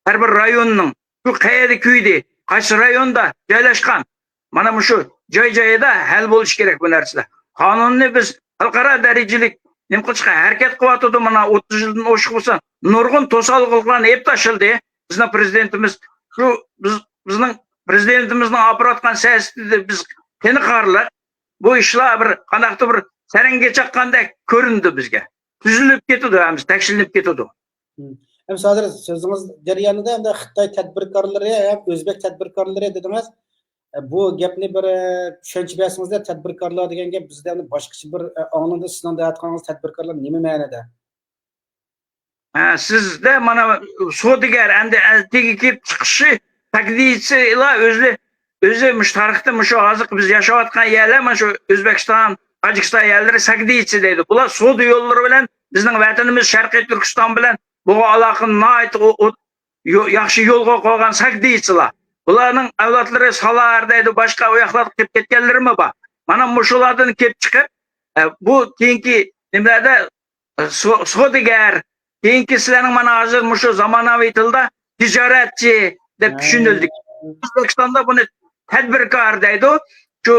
ھەر بىر رايوننىڭ، شۇ قەيەردە كۆيدى، قايسى رايوندا جايلاشقان، مانا مۇشۇ جاي-جايىدا ھەل بولۇشى كېرەك بۇ نەرسىلەر. قانۇننى بىز خەلقئارا دەرىجىلىك نېمە قىلىشقا ھەرىكەت قىلىۋاتىدۇ، مانا ئوتتۇز يىلدىن ئوشۇق بولسا، نۇرغۇن توسالغۇلارنى ئېلىپ تاشلىدى. بىزنىڭ پرېزىدېنتىمىز شۇ، بىز، بىزنىڭ پرېزىدېنتىمىزنىڭ ئاپىرىۋاتقان سىياسىتىدە بىز قېنىقارلىق. بۇ ئىشلار بىر قانداقتۇر بىر سەرەڭگە چاققاندەك كۆرۈندى بىزگە. تۈزۈلۈپ كېتىدۇ، ھەممىسى تەكشىلىنىپ كېتىدۇ. مم. ئەمسە ھازىر سۆزىڭىز جەريانىدا ئەمدى خىتاي تەدبىركارلىرى ھەم ئۆزبەك تەدبىركارلىرى دېدىڭىز. ئە، بۇ گەپنى بىر، ئە، چۈشەنچە بەرسىڭىزدە، تەدبىركارلار دېگەن گەپ بىزدە ئەمدى باشقىچە بىر، ئە، ئاڭلىنىدۇ. سىزنىڭ دەۋاتقىنىڭىز تەدبىركارلار نېمە مەنىدە؟ ھە، سىزدە مانا سودىگەر، ئەمدى ئەتىگە كېلىپ چىقىشى، تەكلىپچىلار ئۆزى، ئۆزى مۇشۇ تارىختا مۇشۇ ھازىرقى بىز ياشاۋاتقان يەرلەر، مانا شۇ ئۆزبېكىستان، تاجىكىستان يەرلىرى سەكدىچى دەيدۇ. بۇلار سودا يوللىرى بىلەن بىزنىڭ ۋەتىنىمىز شەرقىي تۈركىستان بىلەن بولغان ئالاقىنى ناھايىتى ئو-، ئو-، يو-، ياخشى يولغا قويغان سەكدىچىلار. بۇلارنىڭ ئەۋلادلىرى سالار دەيدۇ، باشقا ئۇ ياقلارغا كېلىپ كەتكەنلىرىمۇ بار. مانا مۇشۇلاردىن كېلىپ چىقىپ، ئە، بۇ كېيىنكى نېمىلەردە سو-، سودىگەر، كېيىنكى سىلەرنىڭ مانا ھازىر مۇشۇ زامانىۋى تىلدا تىجارەتچى دەپ ھە. چۈشىنىلدى. ئۆزبېكىستاندا بۇنى تەدبىركار دەيدۇ. شۇ،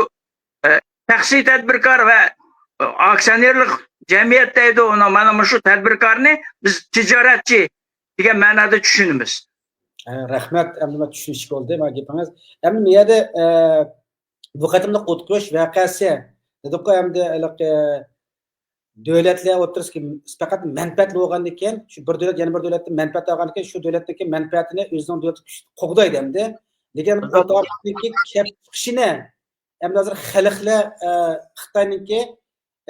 ئە، شەخسىي تەدبىركار ۋە، ئە، ئاكسىيونېرلىق جەمئىيەت دەيدۇ. ئۇنى مانا مۇشۇ تەدبىركارنى بىز تىجارەتچى دېگەن مەنادا چۈشىنىمىز. ھە، رەھمەت. ئەمدى مانا چۈشىنىشلىك بولدى مانا گېپىڭىز. ئەمدى بۇ يەردە، ئە، بۇ قېتىملىق ئوت قويۇش ۋەقەسى دېدۇققۇ، ئەمدى ھېلىقى دۆلەتلەر ئوتتۇرىسىدىكى پەقەت مەنپەئەتلىك بولغاندىن كېيىن، شۇ بىر دۆلەت يەنە بىر دۆلەتتىن مەنپەئەت ئالغاندىن كېيىن، شۇ دۆلەتتىكى مەنپەئەتىنى ئۆزىنىڭ دۆلىتى كۈچ قوغدايدۇ ئەمدى. لېكىن بۇ تارىختىكى كەپ چىقىشىنى ئەمدى ھازىر خەلقلەر، ئە، خىتاينىڭكى،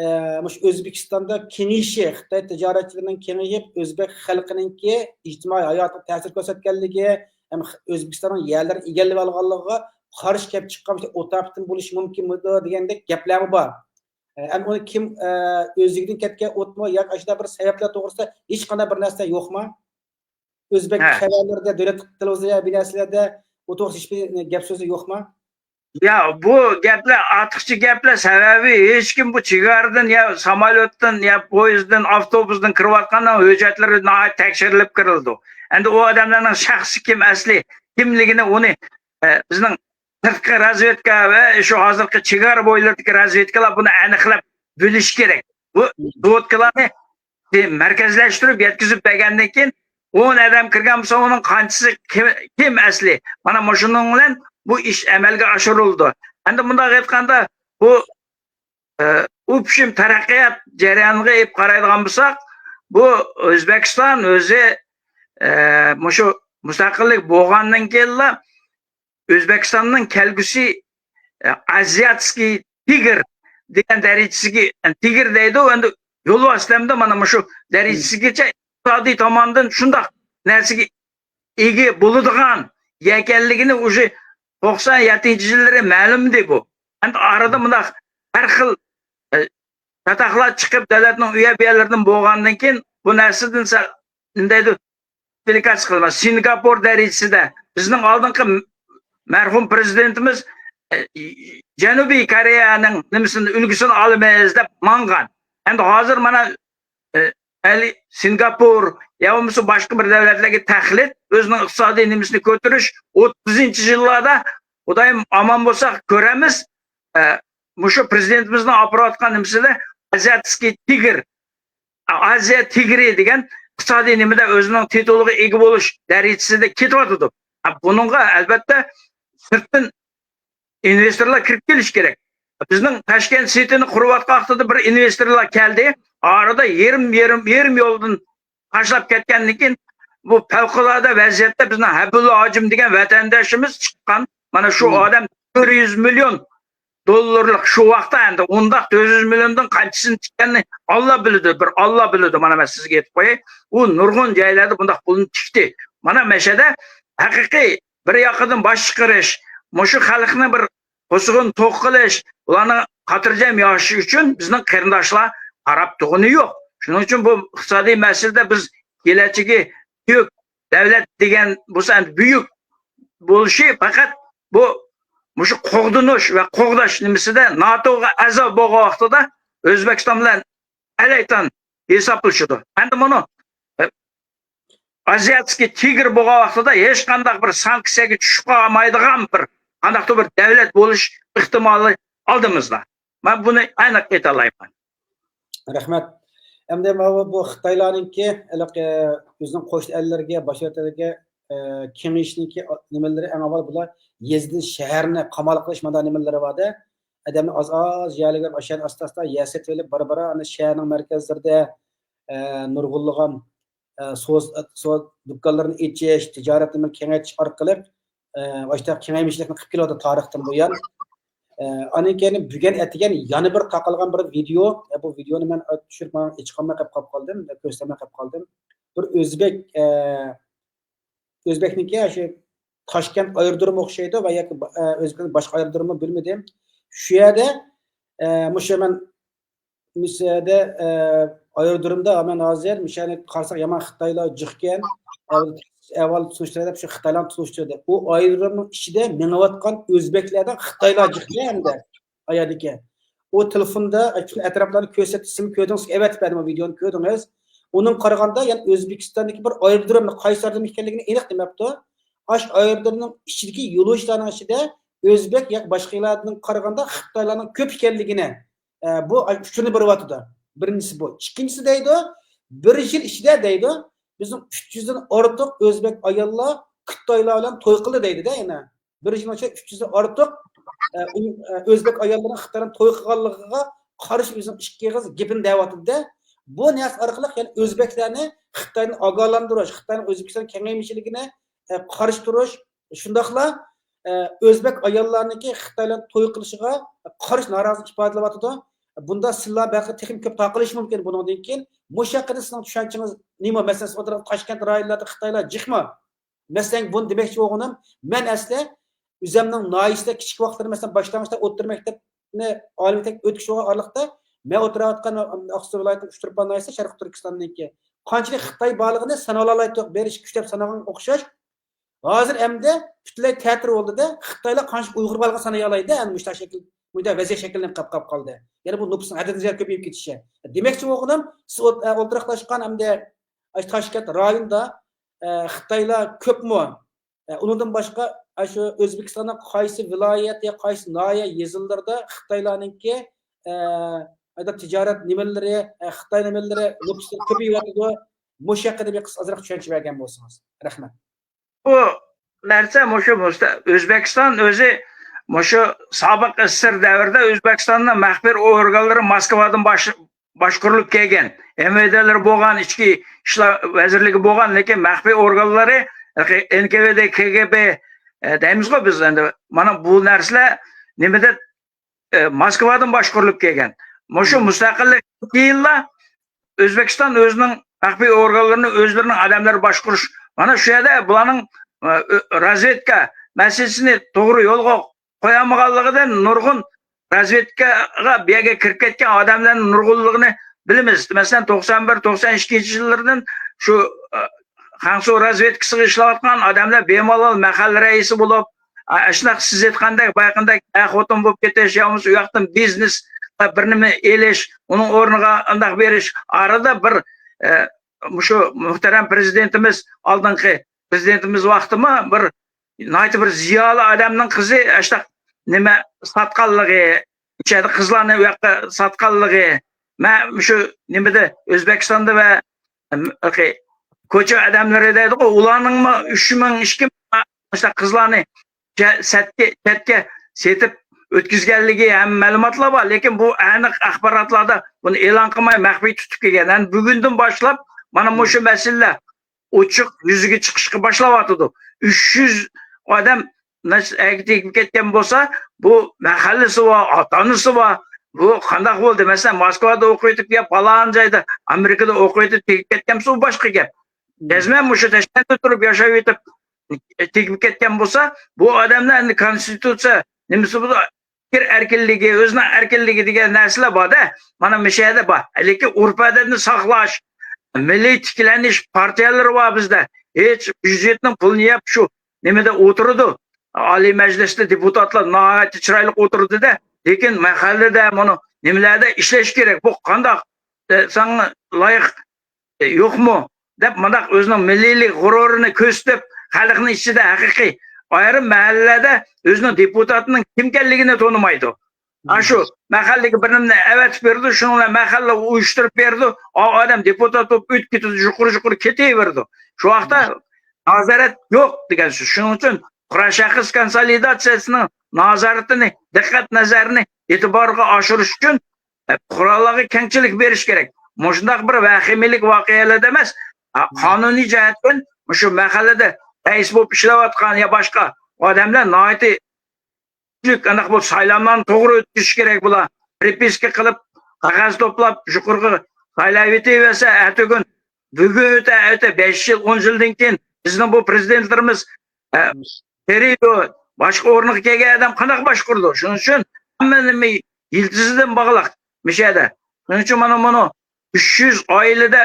ئە، مۇشۇ ئۆزبېكىستاندا كېڭىيىشى، خىتاي تىجارەتچىلىرىنىڭ كېڭىيىپ، ئۆزبېك خەلقىنىڭكى ئىجتىمائىي ھاياتىغا تەسىر كۆرسەتكەنلىكى، ھەم ئۆزبېكىستاننىڭ يەرلىرىنى ئىگىلىۋالغانلىقىغا قارشى كەپ چىققان مۇشۇ ئوت ئاپىتىمۇ بولۇشى مۇمكىنمىدۇ دېگەندەك گەپلەرمۇ بار. ئە، ئەمدى ئۇنى كىم، ئە، ئۆزلۈكىدىن كەتكەن ئوتمۇ ياكى ئاشۇنداق بىر سەۋەبلەر توغرىسىدا ھېچقانداق بىر نەرسە يوقما؟ ئۆزبەك ھە. خەۋەرلىرىدە، دۆلەت تېلېۋىزىيە، بىر نەرسىلەردە ئۇ توغرىسىدا ھېچبىر گەپ سۆزى يوقما؟ يا، بۇ گەپلەر، ئارتۇقچە گەپلەر سەۋەبى، ھېچكىم بۇ چېگرادىن يا ساموليوتتىن يا پويىزدىن، ئاپتوبۇستىن كىرىۋاتقاننىڭ ھۆججەتلىرى ناھايىتى تەكشۈرۈلۈپ كىرىلىدۇ. ئەمدى ئۇ ئادەملەرنىڭ شەخسى كىم ئەسلى، كىملىكىنى ئۇنى، ئە، بىزنىڭ سىرتقى رازۋېدكا ۋە شۇ ھازىرقى چېگرا بويلىرىدىكى رازۋېدكىلار بۇنى ئېنىقلاپ بىلىشى كېرەك. بۇ سوۋوتكىلارنى مەركەزلەشتۈرۈپ يەتكۈزۈپ بەرگەندىن كېيىن، ئون ئادەم كىرگەن بولسا، ئۇنىڭ قانچىسى كىم، كىم ئەسلى؟ مانا مۇشۇنىڭ بىلەن بۇ ئىش ئەمەلگە ئاشۇرۇلىدۇ. ئەمدى مۇنداق ئېيتقاندا، بۇ، ئە، ئۇپشىم تەرەققىيات جەريانىغا ئېلىپ قارايدىغان بولساق، بۇ ئۆزبېكىستان ئۆزى، ئە، مۇشۇ مۇستەقىللىك بولغاندىن كېيىنلا ئۆزبېكىستاننىڭ كەلگۈسى، ئە، ئازىياتسكىي تىگىر دېگەن دەرىجىسىگە، تىگىر دەيدۇ، ئەمدى يولۋاس دەمدۇ، مانا مۇشۇ دەرىجىسىگىچە ئىقتىسادىي تاماندىن شۇنداق نەرسىگە ئىگە بولىدىغان ئىكەنلىكىنى ئۇشۇ توقسان يەتتىنچى يىللىرى مەلۇمدى بۇ. ئەمدى ئارىدا مۇنداق ھەر خىل، ئە، چاتاقلار چىقىپ، دۆلەتنىڭ ئۇ يەر بۇ يەرلىرىدىن بولغاندىن كېيىن، بۇ نەرسىدىن سەل، نېمە دەيدۇ، ئاپپلىكاتسىيە قىلىمىز. سىنگاپور دەرىجىسىدە بىزنىڭ ئالدىنقى مەرھۇم پرېزىدېنتىمىز، ئە، جەنۇبىي كورېيەنىڭ نېمىسىنى، ئۈلگىسىنى ئالىمىز دەپ ماڭغان. ئەمدى ھازىر مانا، ئە، ئەلى سىنگاپور يا بولمىسا باشقا بىر دۆلەتلەرگە تەقلىد، ئۆزىنىڭ ئىقتىسادىي نېمىسىنى كۆتۈرۈش، ئوتتۇزىنچى يىللاردا خۇدايىم ئامان بولسا كۆرەرمىز. ئە، مۇشۇ پرېزىدېنتىمىزنىڭ ئاپىرىۋاتقان نېمىسىدە ئازىياتسكىي تىگىر، ئازىيا تىگرى دېگەن ئىقتىسادىي نېمىدە ئۆزىنىڭ تىتۇلىغا ئىگە بولۇش دەرىجىسىدە كېتىۋاتىدۇ. ھە، بۇنىڭغا ئەلۋەتتە سىرتتىن ئىنۋېستورلار كىرىپ كېلىشى كېرەك. بىزنىڭ تاشكەنت سىتىنى قۇرۇۋاتقان ۋاقتىدا بىر ئىنۋېستورلار كەلدى. ئارىدا يېرىم، يېرىم، يېرىم يولدىن تاشلاپ كەتكەندىن كېيىن، بۇ پەۋقۇلئاددە ۋەزىيەتتە بىزنىڭ ھەبىبۇللا ھاجىم دېگەن ۋەتەنداشىمىز چىققان. مانا شۇ ئادەم تۆت يۈز مىليون دوللارلىق شۇ ۋاقىتتا، ئەمدى ئۇنداق تۆت يۈز مىليوندىن قانچىسىنى تىككەننى ئاللا بىلىدۇ، بىر ئاللا بىلىدۇ. مانا مەن سىزگە ئېيتىپ قوياي، ئۇ نۇرغۇن جايلاردا بۇنداق پۇلنى تىكتى. مانا مەشەدە ھەقىقىي بىر ياقىدىن باش چىقىرىش، مۇشۇ خەلقنى بىر قوزغىن توق قىلىش، ئۇلارنىڭ خاتىرجەم ياشىشى ئۈچۈن بىزنىڭ قېرىنداشلار قاراپ تۇرغىنى يوق. شۇنىڭ ئۈچۈن بۇ ئىقتىسادىي مەسىلىدە بىز كېلەچىكى بۈيۈك دۆلەت دېگەن بولسا، ئەمدى بۈيۈك بولۇشى پەقەت بۇ، مۇشۇ قوغدىنىش ۋە قوغداش نېمىسىدە ناتوغا ئەزا بولغان ۋاقتىدا ئۆزبېكىستان بىلەن ئەلەيتان ھېسابلىشىدۇ. ئەمدى مۇنۇ، ئە، ئازىياتسكىي تىگىر بولغان ۋاقتىدا ھېچقانداق بىر سانكسىيەگە چۈشۈپ قالمايدىغان بىر قانداقتۇر بىر دۆلەت بولۇش ئېھتىمالى ئالدىمىزدا. مەن بۇنى ئېنىق ئېيتالايمەن. رەھمەت. ئەمدى ماۋۇ بۇ خىتايلارنىڭكى ھېلىقى ئۆزىنىڭ قوشنا ئەللىرىگە، باشقا ئەللەرگە، ئە، كېڭىيىشنىڭكى نېمىلىرى، ئەڭ ئاۋۋال بۇلار يېزىدىن شەھەرنى قامال قىلىش مانداق نېمىلىرى بار-دە. ئادەمنى ئاز-ئاز يەرلىگە ئاشۇ يەردىن ئاستا-ئاستا يەر سېتىۋېلىپ، بارا-بارا ئانا شەھەرنىڭ مەركەزلىرىدە، ئە، نۇرغۇنلىغان، ئە، سودا، سودا دۇكانلىرىنى ئېچىش، تىجارەتنى كېڭەيتىش ئارقىلىق، ئە، ئاشۇنداق كېڭەيمىچىلىكنى قىلىپ كېلىۋاتىدۇ تارىختىن بۇيان. ئە، ئاندىن كېيىن بۈگۈن ئەتىگەن يەنە بىر تارقالغان بىر ۋىدېئو، ئە، بۇ ۋىدېئونى مەن چۈشۈرۈپ ماڭا ئېچىقالماي قېلىپ قالدىم، كۆرسەتمەي قېلىپ قالدىم. بىر ئۆزبېك، ئە، ئۆزبېكنىڭكى شۇ تاشكەنت ئايرودرومى ئوخشايدۇ ۋە ياكى با-، ئە، ئۆزبېكنىڭ باشقا ئايرودرومىمۇ بىلمىدىم. شۇ يەردە، ئە، مۇشۇ مەن مۇشۇ يەردە، ئە، ئايرودرومدا مەن ھازىر مۇشۇ يەرنى قارىساق يامان خىتايلار جىقكەن. ئەۋ-، ئەھۋال تونۇشتۇراي دەپ شۇ خىتايلارنى تونۇشتۇردى. ئۇ ئايرودرومنىڭ ئىچىدە مېڭىۋاتقان ئۆزبېكلەردىن خىتايلار جىقكەن ھەمدە ئايادىكى. ئۇ تېلېفوندا، ئە، پۈتۈن ئەتراپلارنى كۆرسەتتى، سىزمۇ كۆردىڭىز، ئەۋەتىپ بەردىم ئۇ ۋىدېئونى كۆردىڭىز. ئۇنىڭغا قارىغاندا، يەنى ئۆزبېكىستاندىكى بىر ئايرودرومنى قايسى ئايرودروم ئىكەنلىكىنى ئېنىق دېمەپتۇ. ئاشۇ ئايرودرومنىڭ ئىچىدىكى يولۇچىلارنىڭ ئىچىدە ئۆزبېك ياكى باشقا ئەللەردىن قارىغاندا خىتايلارنىڭ كۆپ ئىكەنلىكىنى، ئە، بۇ ئۇچۇرنى بېرىۋاتىدۇ. بىرىنچىسى بۇ. ئىككىنچىسى دەيدۇ، بىر يىل ئىچىدە دەيدۇ، بىزنىڭ ئۈچ يۈزدىن ئارتۇق ئۆزبېك ئاياللار خىتايلار بىلەن توي قىلدى دەيدۇ-دە يەنە. بىر يىلنىڭ ئىچىدە ئۈچ يۈزدىن ئارتۇق، ئە، ئۇ، ئە، ئۆزبېك ئاياللىرىنىڭ خىتاينىڭ توي قىلغانلىقىغا قارشى ئۆزىنىڭ ئىككى ئېغىز گېپىنى دەۋاتىدۇ-دە. بۇ نەرسە ئارقىلىق يەنە ئۆزبېكلەرنى خىتايدىن ئاگاھلاندۇرۇش، خىتاينىڭ ئۆزبېكىستان كېڭەيمىچىلىكىنى، ئە، قارشى تۇرۇش، شۇنداقلا، ئە، ئۆزبېك ئاياللارنىڭكى خىتايلار توي قىلىشىغا قارشى نارازىلىق ئىپادىلەۋاتىدۇ. بۇندا سىلەر بەلكى تېخىمۇ كۆپ تارقىلىشى مۇمكىن بۇنىڭدىن كېيىن. مۇشۇ ھەققىدە سىزنىڭ چۈشەنچىڭىز نېمە؟ مەسىلەن، سىز ئولتۇرغان تاشكەنت رايونلاردا خىتايلار جىقمۇ؟ مەسىلەن، بۇنى دېمەكچى بولغىنىم، مەن ئەسلى ئۆزۈمنىڭ ناھىيىسىدە كىچىك ۋاقىتلىرىم، مەسىلەن، باشلانغۇچتا ئولتۇرا مەكتەپنى ئالىي مەكتەپكە ئۆتكۈچى بولغان ئارىلىقتا، مەن ئولتۇراۋاتقان ئاقسۇ ۋىلايىتىنىڭ ئۇچتۇرپان ناھىيىسى شەرقىي تۈركىستاننىڭكى قانچىلىك خىتاي بارلىقىنى سانىيالايتتۇق. بىر ئىككى ئۈچ دەپ سانىغانغا ئوخشاش. ھازىر ئەمدى پۈتۈنلەي تەتۈر بولدى-دە، خىتايلار قانچە ئۇيغۇر بارلىقىنى سانىيالايدۇ، ئەمدى مۇشۇنداق شەكىل، مۇنداق ۋەزىيەت شەكىللىنىپ قاپ، قاپ قالدى. يەنە بۇ نوپۇسنىڭ ھەددىدىن زىيادە كۆپىيىپ كېتىشى. دېمەكچى بولغىنىم، سىز ئولت-، ئە، ئولتۇراقلاشقان ئەمدى ئاشۇ تاشكەنت رايونىدا، ئە، خىتايلار كۆپمۇ؟ ئە، ئۇنىڭدىن باشقا، ئاشۇ ئۆزبېكىستاننىڭ قايسى ۋىلايەت يا قايسى ناھىيە يېزىلىرىدا خىتايلارنىڭكى، ئە، ئايدا تىجارەت نېمىلىرى، ئە، خىتاي نېمىلىرى، نوپۇسلىرى كۆپىيىۋاتىدۇ؟ مۇشۇ ھەققىدە بىر قىسقا ئازراق چۈشەنچە بەرگەن بولسىڭىز. رەھمەت. بۇ نەرسە مۇشۇ مۇستا-، ئۆزبېكىستان ئۆزى مۇشۇ سابىق ئېسسىر دەۋرىدە ئۆزبېكىستاننىڭ مەخپىي ئورگانلىرى ماسكۋادىن باش-، باشقۇرۇلۇپ كەلگەن. ئېم ۋې دېلىرى بولغان، ئىچكى ئىشلار ۋەزىرلىكى بولغان، لېكىن مەخپىي ئورگانلىرى، ئېن كې ۋې دې، كې گې بې، ئە، دەيمىزغۇ بىز ئەمدى. مانا بۇ نەرسىلەر نېمىدە، ئە، ماسكۋادىن باشقۇرۇلۇپ كەلگەن. مۇشۇ مۇستەقىللىكتىن كېيىنلا ئۆزبېكىستان ئۆزىنىڭ مەخپىي ئورگانلىرىنى ئۆزلىرىنىڭ ئادەملىرى باشقۇرۇش. مانا شۇ يەردە بۇلارنىڭ، ئە، ئۆ-، رازۋېدكا مەسىلىسىنى توغرا يولغا قويالمىغانلىقىدىن نۇرغۇن رازۋېدكاغا بۇ يەرگە كىرىپ كەتكەن ئادەملەرنىڭ نۇرغۇنلىقىنى بىلىمىز. مەسىلەن، توقسان بىر، توقسان ئىككىنچى يىللىرىدىن شۇ، ئە، خەنسۇ رازۋېدكىسىغا ئىشلەۋاتقان ئادەملەر بىمالال مەھەللە رەئىسى بولۇپ، ئە، ئاشۇنداق سىز ئېيتقاندەك، بايىقىندەك ئەر خوتۇن بولۇپ كېتىش، يا بولمىسا ئۇ ياقتىن بىزنېس بىر نېمە ئېلىش، ئۇنىڭ ئورنىغا ئانداق بېرىش. ئارىدا بىر، ئە، مۇشۇ مۇھتەرەم پرېزىدېنتىمىز، ئالدىنقى پرېزىدېنتىمىز ۋاقتىمۇ بىر ناھايىتى بىر زىيالىي ئادەمنىڭ قىزى ئاشۇنداق نېمە ساتقانلىقى، ئىچەردە قىزلارنى ئۇ ياققا ساتقانلىقى. مەن مۇشۇ نېمىدە، ئۆزبېكىستاندا ۋە، ئەم، كوچا ئادەملىرى دەيدىغۇ، ئۇلارنىڭمۇ ئۈچ مىڭ، ئىككى مىڭ مۇشۇنداق قىزلارنى چە-، سەتكە، چەتكە سېتىپ ئۆتكۈزگەنلىكى ھەم مەلۇماتلار بار، لېكىن بۇ ئېنىق ئاخباراتلاردا بۇنى ئېلان قىلماي، مەخپىي تۇتۇپ كەلگەن. يەنى بۈگۈندىن باشلاپ مانا مۇشۇ مەسىلىلەر ئوچۇق يۈزىگە چىقىشقا باشلاۋاتىدۇ. ئۈچ يۈز ئادەم ئەگىپ تېگىپ كەتكەن بولسا، بۇ مەھەللىسى بار، ئاتا-ئانىسى بار. بۇ قانداق بولدى؟ مەسىلەن، موسكۋادا ئوقۇۋېتىپ يا پالان جايدا، ئامېرىكىدا ئوقۇۋېتىپ تېگىپ كەتكەن بولسا، ئۇ باشقا گەپ. جەزمەن مۇشۇ تاشكەنتتە تۇرۇپ ياشاۋېتىپ، تېگىپ كەتكەن بولسا، بۇ ئادەملەر ئەمدى كونستىتۇتسىيە نېمىسى بولىدۇ، پىكىر ئەركىنلىكى، ئۆزىنىڭ ئەركىنلىكى دېگەن نەرسىلەر بار-دە. مانا مۇشۇ يەردە بار. لېكىن ئۆرپ-ئادەتنى ساقلاش، مىللىي تىكلەنىش پارتىيەلىرى بار بىزدە. ھېچ بيۇجېتنىڭ پۇلىنى يەپ شۇ نېمىدە ئولتۇرىدۇ. ئالىي مەجلىستە دېپۇتاتلار ناھايىتى چىرايلىق ئولتۇرىدۇ-دە. لېكىن مەھەللىدە مۇنۇ نېمىلەردە ئىشلەش كېرەك. بۇ قانداق، ئە، ساڭا لايىق، ئە، يوقمۇ؟ دەپ مۇنداق ئۆزىنىڭ مىللىيلىك غۇرۇرىنى كۆرسىتىپ، خەلقنىڭ ئىچىدە ھەقىقىي ئايرىم مەھەللىلەردە ئۆزىنىڭ دېپۇتاتىنىڭ كىمكەنلىكىنى تونۇمايدۇ. ئاشۇ مەھەللىگە بىر نېمىنى ئەۋەتىپ بېرىدۇ، شۇنىڭ بىلەن مەھەللە ئۇيۇشتۇرۇپ بېرىدۇ. ئا ئادەم دېپۇتات بولۇپ ئۆتۈپ كېتىدۇ، يۇقىرى يۇقىرى كېتىۋېرىدۇ. شۇ ۋاقىتتا نازارەت يوق دېگەن سۆز. شۇنىڭ ئۈچۈن قۇرام شەخس كونسولىداتسىيەسىنىڭ نازارىتىنى، دىققەت نەزەرنى ئېتىبارغا ئاشۇرۇش ئۈچۈن، ئە، پۇقرالارغا كەڭچىلىك بېرىش كېرەك. مۇشۇنداق بىر ۋەھىمىلىك ۋەقەلەردە ئەمەس، ئا، قانۇنىي جەھەتتىن مۇشۇ مەھەللىدە رەئىس بولۇپ ئىشلەۋاتقان يا باشقا ئادەملەر ناھايىتى كۈچلۈك، ئانداق بولۇپ سايلاملارنى توغرا ئۆتكۈزۈش كېرەك بۇلار. پرىپىسكا قىلىپ، قەغەز توپلاپ، يۇقىرىغا سايلاۋېتىۋەرسە، ئەتىگۈن، بۈگۈن ئۆتە، ئۆتە، بەش يىل، ئون يىلدىن كېيىن بىزنىڭ بۇ پرېزىدېنتلىرىمىز، ئە، قېرىيدۇ، باشقا ئورۇنغا كەلگەن ئادەم قانداق باشقۇرىدۇ؟ شۇنىڭ ئۈچۈن ھەممە نېمە يىلتىزىدىن باغلىق مۇشۇ يەردە. شۇنىڭ ئۈچۈن مانا مۇنۇ ئۈچ يۈز ئائىلىدە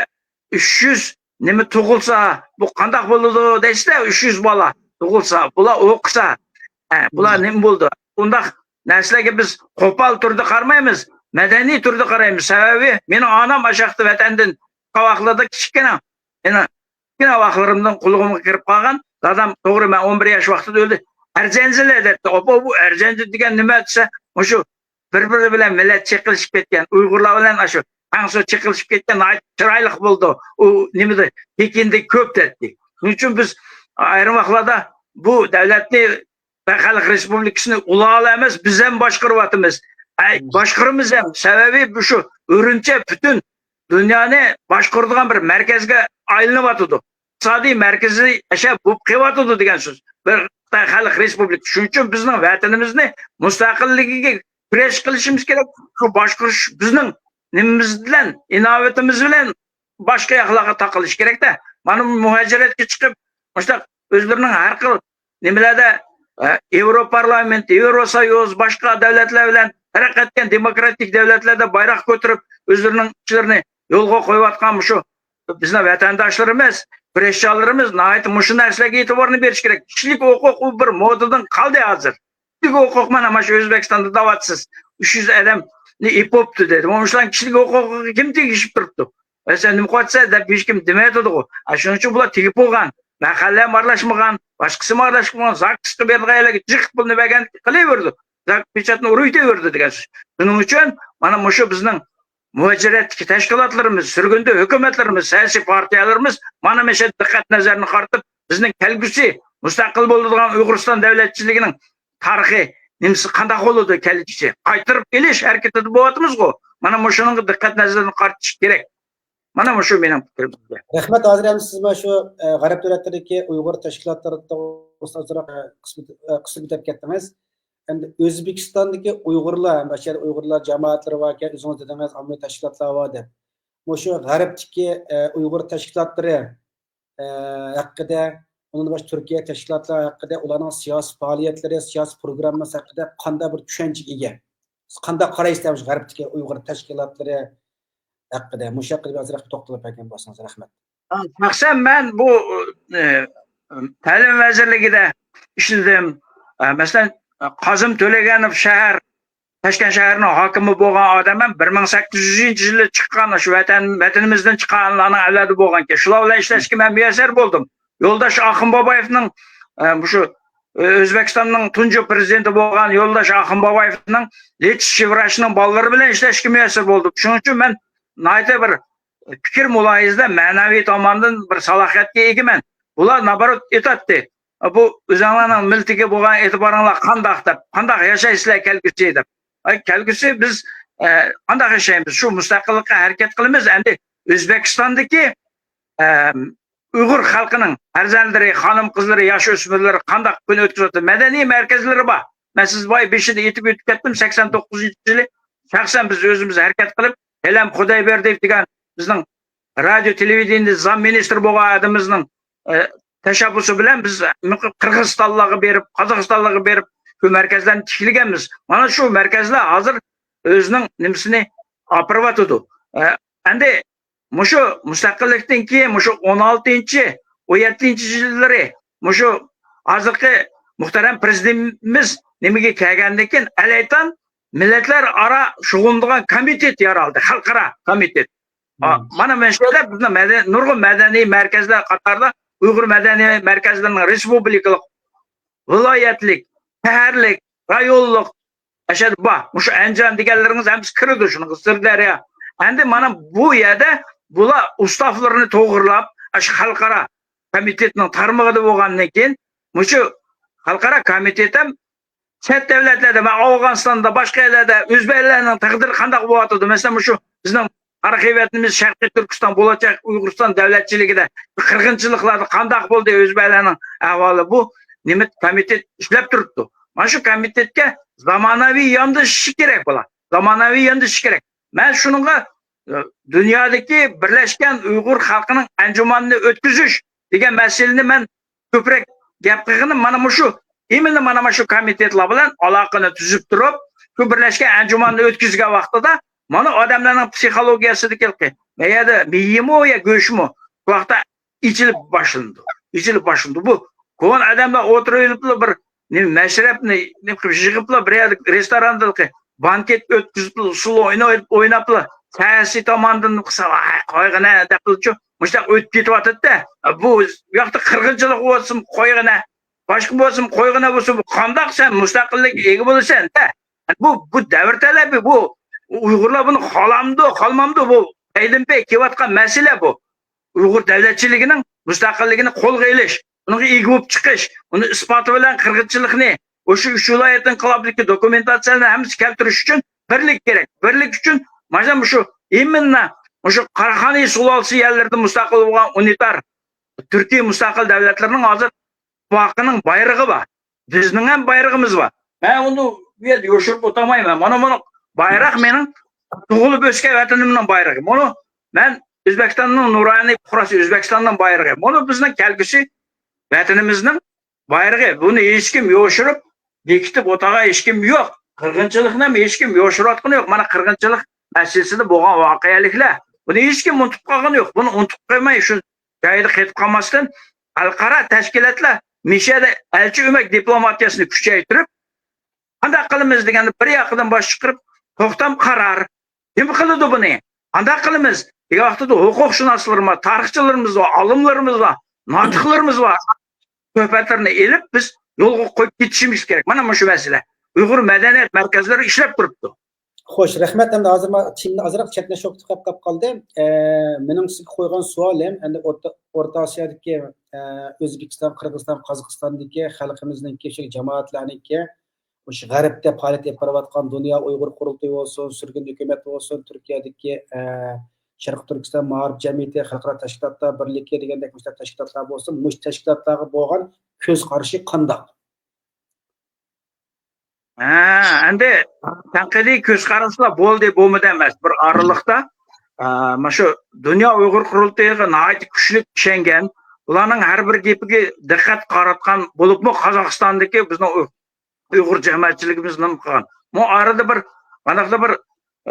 ئۈچ يۈز نېمە تۇغۇلسا، بۇ قانداق بولىدۇ دەيسىلەر، ئۈچ يۈز بالا تۇغۇلسا، بۇلار ئوقۇسا، ھە، بۇلار نېمە بولىدۇ؟ ئۇنداق نەرسىلەرگە بىز قوپال تۈردە قارىمايمىز، مەدەنىي تۈردە قارايمىز. سەۋەبى، مېنىڭ ئانام ئاشاقتا ۋەتەندىن قاۋاقلىرىدا كىچىككىنە، مېنىڭ كىچىككىنە ۋاقىتلىرىمدىن قۇلىقىمغا كىرىپ قالغان، دادام توغرا، مەن ئون بىر ياش ۋاقتىدا ئۆلدى. ئەرزەنجىلە دەيتتى. ئاپا، بۇ ئەرزەنجىلە دېگەن نېمە دېسە، مۇشۇ بىر-بىرى بىلەن مىللەت چېقىلىشىپ كەتكەن، ئۇيغۇرلار بىلەن ئاشۇ خەنزۇ چېقىلىشىپ كەتكەن ناھايىتى چىرايلىق بولىدۇ. ئۇ نېمىدە، پېكىندە كۆپ دەيتتى. شۇنىڭ ئۈچۈن بىز ئايرىم ۋاقىتلاردا بۇ دۆلەتنى ۋە خەلق رېسپۇبلىكىسىنى ئۇلارلا ئەمەس، بىز ھەم باشقۇرۇۋاتىمىز. ئەي، باشقۇرىمىز ھەم. سەۋەبى بۇ شۇ ئۆرۈمچى پۈتۈن دۇنيانى باشقۇرىدىغان بىر مەركەزگە ئايلىنىۋاتىدۇ. ئىقتىسادىي مەركىزىي ئەشە بولۇپ قېلىۋاتىدۇ دېگەن سۆز. بىر خىتاي خەلق رېسپۇبلىكىسى. شۇنىڭ ئۈچۈن بىزنىڭ ۋەتىنىمىزنى مۇستەقىللىكىگە كۈرەش قىلىشىمىز كېرەك. شۇ باشقۇرۇش بىزنىڭ نېمىمىز بىلەن، ئىناۋىتىمىز بىلەن باشقا ياقلارغا تاقىلىش كېرەكتە. مانا مۇھاجىرەتكە چىقىپ، مۇشۇنداق ئۆزلىرىنىڭ ھەر خىل نېمىلەردە، ئە، ياۋروپا پارلامېنتى، ياۋروسويۇز، باشقا دۆلەتلەر بىلەن تەرەققىي ئەتكەن دېموكراتىك دۆلەتلەردە بايراق كۆتۈرۈپ، ئۆزلىرىنىڭ ئىشلىرىنى يولغا قويۇۋاتقان مۇشۇ بىزنىڭ ۋەتەنداشلىرىمىز، كۈرەشچانلىرىمىز ناھايىتى مۇشۇ نەرسىلەرگە ئېتىبارنى بېرىش كېرەك. كىشىلىك ھوقۇق ئۇ بىر مودىدىن قالدى ھازىر. كىشىلىك ھوقۇق مانا، مانا شۇ ئۆزبېكىستاندا دەۋاتىسىز. ئۈچ يۈز ئادەمنى ئېپىپتۇ دېدى. مانا شۇلارنىڭ كىشىلىك ھوقۇقىغا كىم تېگىشىپ تۇرۇپتۇ؟ ۋە سەن نېمە قىلىۋاتىسەن دەپ ھېچكىم دېمەيۋاتىدىغۇ. ئا، شۇنىڭ ئۈچۈن بۇلار تېگىپ بولغان. مەھەللە ھەم ئارىلاشمىغان، باشقىسى ھەم ئارىلاشمىغان، زاكسقا بېرىدىغان يەرلەرگە جىق پۇلنى بەرگەن قىلىۋېرىدۇ. زاك پېچاتنى ئۇرۇۋېتىۋېرىدۇ دېگەن سۆز. شۇنىڭ ئۈچۈن مانا مۇشۇ بىزنىڭ مۇھاجىرەتتىكى تەشكىلاتلىرىمىز، سۈرگۈندە ھۆكۈمەتلىرىمىز، سىياسىي پارتىيەلىرىمىز مانا مۇشۇ دىققەت نەزەرنى قارىتىپ، بىزنىڭ كەلگۈسى مۇستەقىل بولىدىغان ئۇيغۇرىستان دۆلەتچىلىكىنىڭ تارىخى نېمىسى قانداق بولىدۇ كەلگۈسى؟ قايتۇرۇپ ئېلىش ھەرىكىتىدە بولۇۋاتىمىزغۇ. مانا مۇشۇنىڭغا دىققەت نەزىرىنى قارىتىش كېرەك. مانا مۇشۇ مېنىڭ پىكرىم. رەھمەت. ھازىر ئەمدى سىز مانا شۇ، ئە، غەرب دۆلەتلىرىدىكى ئۇيغۇر تەشكىلاتلىرى توغرىسىدا ئازراق، ئە، قىسمىتى، ئە، قىسىمغا دەپ كەتتىڭىز. ئەمدى ئۆزبېكىستاندىكى ئۇيغۇرلار، ھەم ئاشۇ يەردە ئۇيغۇرلار جامائەتلىرى باركەن، ئۆزىڭىز دېدىڭىز، ئاممىۋى تەشكىلاتلار بار دەپ. مۇشۇ غەربتىكى، ئە، ئۇيغۇر تەشكىلاتلىرى، ئە، ھەققىدە، ئۇنىڭدىن باشقا تۈركىيە تەشكىلاتلار ھەققىدە، ئۇلارنىڭ سىياسىي پائالىيەتلىرى، سىياسىي پروگراممىسى ھەققىدە قانداق بىر چۈشەنچىگە ئىگە؟ سىز قانداق قارايسىز مۇشۇ غەربتىكى ئۇيغۇر تەشكىلاتلىرى ھەققىدە؟ مۇشۇ ھەققىدە بىر ئازراق توختىلىپ بەرگەن بولسىڭىز رەھمەت. شەخسەن مەن بۇ، ئە، تەلىم ۋەزىرلىكىدە ئىشلىدىم. ئە، مەسىلەن، قاسىم تۆلىگەنوف شەھەر، تاشكەنت شەھىرىنىڭ ھاكىمى بولغان ئادەم مەن بىر مىڭ سەككىز يۈزىنچى يىلى چىققان شۇ ۋەتەن، ۋەتىنىمىزدىن چىققانلارنىڭ ئەۋلادى بولغانكەن. شۇلار بىلەن ئىشلەشكە مەن مۇيەسسەر بولدۇم. يولداش ئاخۇن بابايېۋنىڭ، ئە، مۇشۇ، ئە، ئۆزبېكىستاننىڭ تۇنجى پرېزىدېنتى بولغان يولداش ئاخۇن بابايېۋنىڭ لېچىت شىۋراشنىڭ بالىلىرى بىلەن ئىشلەشكە مۇيەسسەر بولدۇم. شۇنىڭ ئۈچۈن مەن ناھايىتى بىر پىكىر مۇلاھىزىدە مەنەۋى تاماندىن بىر سالاھىيەتكە ئىگىمەن. بۇلار نابارات ئېيتاتتى، بۇ ئۆزۈڭلارنىڭ مىللىتىگە بولغان ئېتىبارىڭلار قانداق دەپ، قانداق ياشايسىلەر كەلگۈسى دەپ. ئاي، كەلگۈسى بىز، ئە، قانداق ياشايمىز؟ شۇ مۇستەقىللىققا ھەرىكەت قىلىمىز. ئەمدى ئۆزبېكىستاندىكى، ئە، ئۇيغۇر خەلقىنىڭ پەرزەنتلىرى، خانىم-قىزلىرى، ياش ئۆسمۈرلىرى قانداق كۈن ئۆتكۈزۈۋاتىدۇ؟ مەدەنىي مەركەزلىرى بار. مەن سىز بايا بېشىدا ئېيتىپ ئۆتۈپ كەتتىم، سەكسەن توققۇزىنچى يىلى شەخسەن بىز ئۆزىمىز ھەرىكەت قىلىپ، ئېلەم خۇدايبەردىيېۋ دېگەن بىزنىڭ رادىيو، تېلېۋىدېنىيەدە زام مىنىستىر بولغان ئادىمىمىزنىڭ، ئە، تەشەببۇسى بىلەن بىز قىرغىزىستانلارغا بېرىپ، قازاقىستانلارغا بېرىپ، شۇ مەركەزلەرنى تىكلىگەنمىز. مانا شۇ مەركەزلەر ھازىر ئۆزىنىڭ نېمىسىنى ئاپىرىۋاتىدۇ. ئە، ئەمدى مۇشۇ مۇستەقىللىكتىن كېيىن، مۇشۇ ئون ئالتىنچى، ئون يەتتىنچى يىللىرى، مۇشۇ ھازىرقى مۇھتەرەم پىرېزىدېنتىمىز نېمىگە كەلگەندىن كېيىن، ئەلەيتان مىللەتلەر ئارا شۇغۇللىنىدىغان كومىتېت يارالدى، خەلقئارا كومىتېت. ئا، مانا مەن شۇ يەردە بىزنىڭ مەدەن-، نۇرغۇن مەدەنىي مەركەزلەر قاتارىدا ئۇيغۇر مەدەنىي مەركەزلىرىنىڭ رېسپۇبلىكىلىق، ۋىلايەتلىك، شەھەرلىك، رايونلۇق، ئەشەدە بار. مۇشۇ ئەنجان دېگەنلىرىڭىز ھەممىسى كىرىدۇ شۇنىڭغا، سىردەريا. ئەمدى مانا بۇ يەردە بۇلار ئۇستافلىرىنى توغرىلاپ، ئاشۇ خەلقئارا كومىتېتنىڭ تارمىقىدا بولغاندىن كېيىن، مۇشۇ خەلقئارا كومىتېت ھەم چەت دۆلەتلەردە، مەن ئافغانىستاندا، باشقا يەرلەردە ئۆزبەكلەرنىڭ تەقدىرى قانداق بولۇۋاتىدۇ؟ مەسىلەن، مۇشۇ بىزنىڭ قارا خىلۋەتىمىز شەرقىي تۈركىستان، بولىچاق ئۇيغۇرىستان دۆلەتچىلىكىدە قىرغىنچىلىقلاردا قانداق بولدى؟ ئۆزبەكلەرنىڭ ئەھۋالى، بۇ نېمە كومىتېت ئىشلەپ تۇرۇپتۇ. مانا شۇ كومىتېتكە زامانىۋى ياندىشىشى كېرەك بۇلار. زامانىۋى ياندىشىشى كېرەك. مەن شۇنىڭغا، ئە، دۇنيادىكى بىرلەشكەن ئۇيغۇر خەلقىنىڭ ئەنجۇمانىنى ئۆتكۈزۈش دېگەن مەسىلىنى مەن كۆپرەك گەپ قىلغىنىم مانا مۇشۇ، ئىمىنى مانا مۇشۇ كومىتېتلار بىلەن ئالاقىنى تۈزۈپ تۇرۇپ، شۇ بىرلەشكەن ئەنجۇماننى ئۆتكۈزگەن ۋاقتىدا مانا ئادەملەرنىڭ پسىخولوگىيەسىدىكى مەيەدە مېيىمۇ يا گۆشىمۇ شۇ ۋاقىتتا ئېچىلىپ باشلىنىدۇ. ئېچىلىپ باشلىنىدۇ. بۇ كونا ئادەملەر ئولتۇرۇۋېلىپلا بىر نېمە مەشرەپنى نېمە قىلىپ يىغىپلا بىر يەردە رېستوراندا بانكېت ئۆتكۈزۈپلا، ئۇسسۇل ئويناپ، ئويناپلا، سەسى تاماندىن قىلسا، «ۋاي، قويغىنە» دەپلىچۇ، مۇشۇنداق ئۆتۈپ كېتىۋاتىدۇ-دە. بۇ ياقتا قىرغىنچىلىق بولسۇن، قويغىنە. باشقا بولسۇن، قويغىنە بولسۇن، بۇ قانداق سەن مۇستەقىللىككە ئىگە بولىسەن-دە. بۇ، بۇ دەۋر تەلىپى، بۇ ئۇيغۇرلار بۇنى خالامدۇ، خالىمامدۇ، بۇ پەيدىن پەي كېلىۋاتقان مەسىلە بۇ. ئۇيغۇر دەۋلەتچىلىكىنىڭ مۇستەقىللىكىنى قولغا ئېلىش، ئۇنىڭغا ئىگە بولۇپ چىقىش، ئۇنى ئىسپاتى بىلەن قىرغىنچىلىقنى، ئۇ شۇ ئۈچ ۋىلايەت ئىنقىلابىدىكى دوكۇمېنتاتسىيەلەرنى ھەممىسى كەلتۈرۈش ئۈچۈن بىرلىك كېرەك. بىرلىك ئۈچۈن مانا مۇشۇ ئىمىنلا مۇشۇ قاراخانىي سۇلالىسى يەرلىرىدە مۇستەقىل بولغان ئۇنىتار تۈركىي مۇستەقىل دەۋلەتلەرنىڭ ھازىر ئىتتىپاقىنىڭ بايرىقى بار. بىزنىڭ ھەم بايرىقىمىز بار. مەن ئۇنى بۇ يەردە يوشۇرۇپ ئولتۇرمايمەن. مانا، مانا بايراق مېنىڭ تۇغۇلۇپ ئۆسكەن ۋەتىنىمنىڭ بايرىقى. مانا مەن ئۆزبېكىستاننىڭ نۇرانىي پۇقراسى، ئۆزبېكىستاننىڭ بايرىقى. مانا بىزنىڭ كەلگۈسى ۋەتىنىمىزنىڭ بايرىقى. بۇنى ھېچكىم يوشۇرۇپ، بېكىتىپ ئولتۇرغان ھېچكىم يوق. قىرغىنچىلىقنى ھەم ھېچكىم يوشۇرۇۋاتقىنى يوق. مانا قىرغىنچىلىق مەسىلىسىدە بولغان ۋەقەلىكلەر. بۇنى ھېچكىم ئۇنتۇپ قالغىنى يوق. بۇنى ئۇنتۇپ قويماي، شۇ جايىدا قېتىپ قالماستىن، خەلقئارا تەشكىلاتلار مىشەدە ئەلچى ئۆمەك دىپلوماتىيەسىنى كۈچەيتىپ، قانداق قىلىمىز دېگەندە، بىر ياقىدىن باش چىقىرىپ، توختام قارار، كىم قىلىدۇ بۇنى؟ قانداق قىلىمىز؟ دېگەن ۋاقتىدا ھوقۇقشۇناسلىرىمىز، تارىخچىلىرىمىز بار، ئالىملىرىمىز بار، ناتىقلىرىمىز بار. سۆھبەتلىرىنى ئېلىپ، بىز يولغا قويۇپ كېتىشىمىز كېرەك. مانا مۇشۇ مەسىلە. ئۇيغۇر مەدەنىيەت مەركەزلىرى ئىشلەپ تۇرۇپتۇ. خوش، رەھمەت. ئەمدى ھازىر ما-، تېمىنى ئازراق چەتنەش ۋاقتى قاپ، قاپ قالدى. ئە، مېنىڭ سىزگە قويغان سوئالىم، ئەمدى ئورتا، ئورتا ئاسىيادىكى، ئە، ئۆزبېكىستان، قىرغىزىستان، قازاقىستاندىكى خەلقىمىزنىڭكى، شۇ جامائەتلەرنىڭكى، مۇشۇ غەربتە پائالىيەت ئېلىپ بېرىۋاتقان دۇنيا ئۇيغۇر قۇرۇلتىيى بولسۇن، سۈرگۈندە ھۆكۈمەت بولسۇن، تۈركىيەدىكى، ئە، شەرقىي تۈركىستان مائارىپ جەمئىيىتى، خەلقئارا تەشكىلاتلار بىرلىكى دېگەندەك مۇشۇنداق تەشكىلاتلار بولسۇن، مۇشۇ تەشكىلاتلارغا بولغان كۆز قارىشى قانداق؟ ھە، ئەمدى تەنقىدىي كۆز قاراشلار بولدى، بولمىدى ئەمەس. بىر ئارىلىقتا، ئە، مانا شۇ دۇنيا ئۇيغۇر قۇرۇلتىيىغا ناھايىتى كۈچلۈك ئىشەنگەن، بۇلارنىڭ ھەر بىر گېپىگە دىققەت قاراتقان بولۇپمۇ، قازاقىستاندىكى بىزنىڭ ئۇ-، ئۇيغۇر جەمەتچىلىكىمىز نېمە قىلغان؟ بۇ ئارىدا بىر، مانداقلا بىر،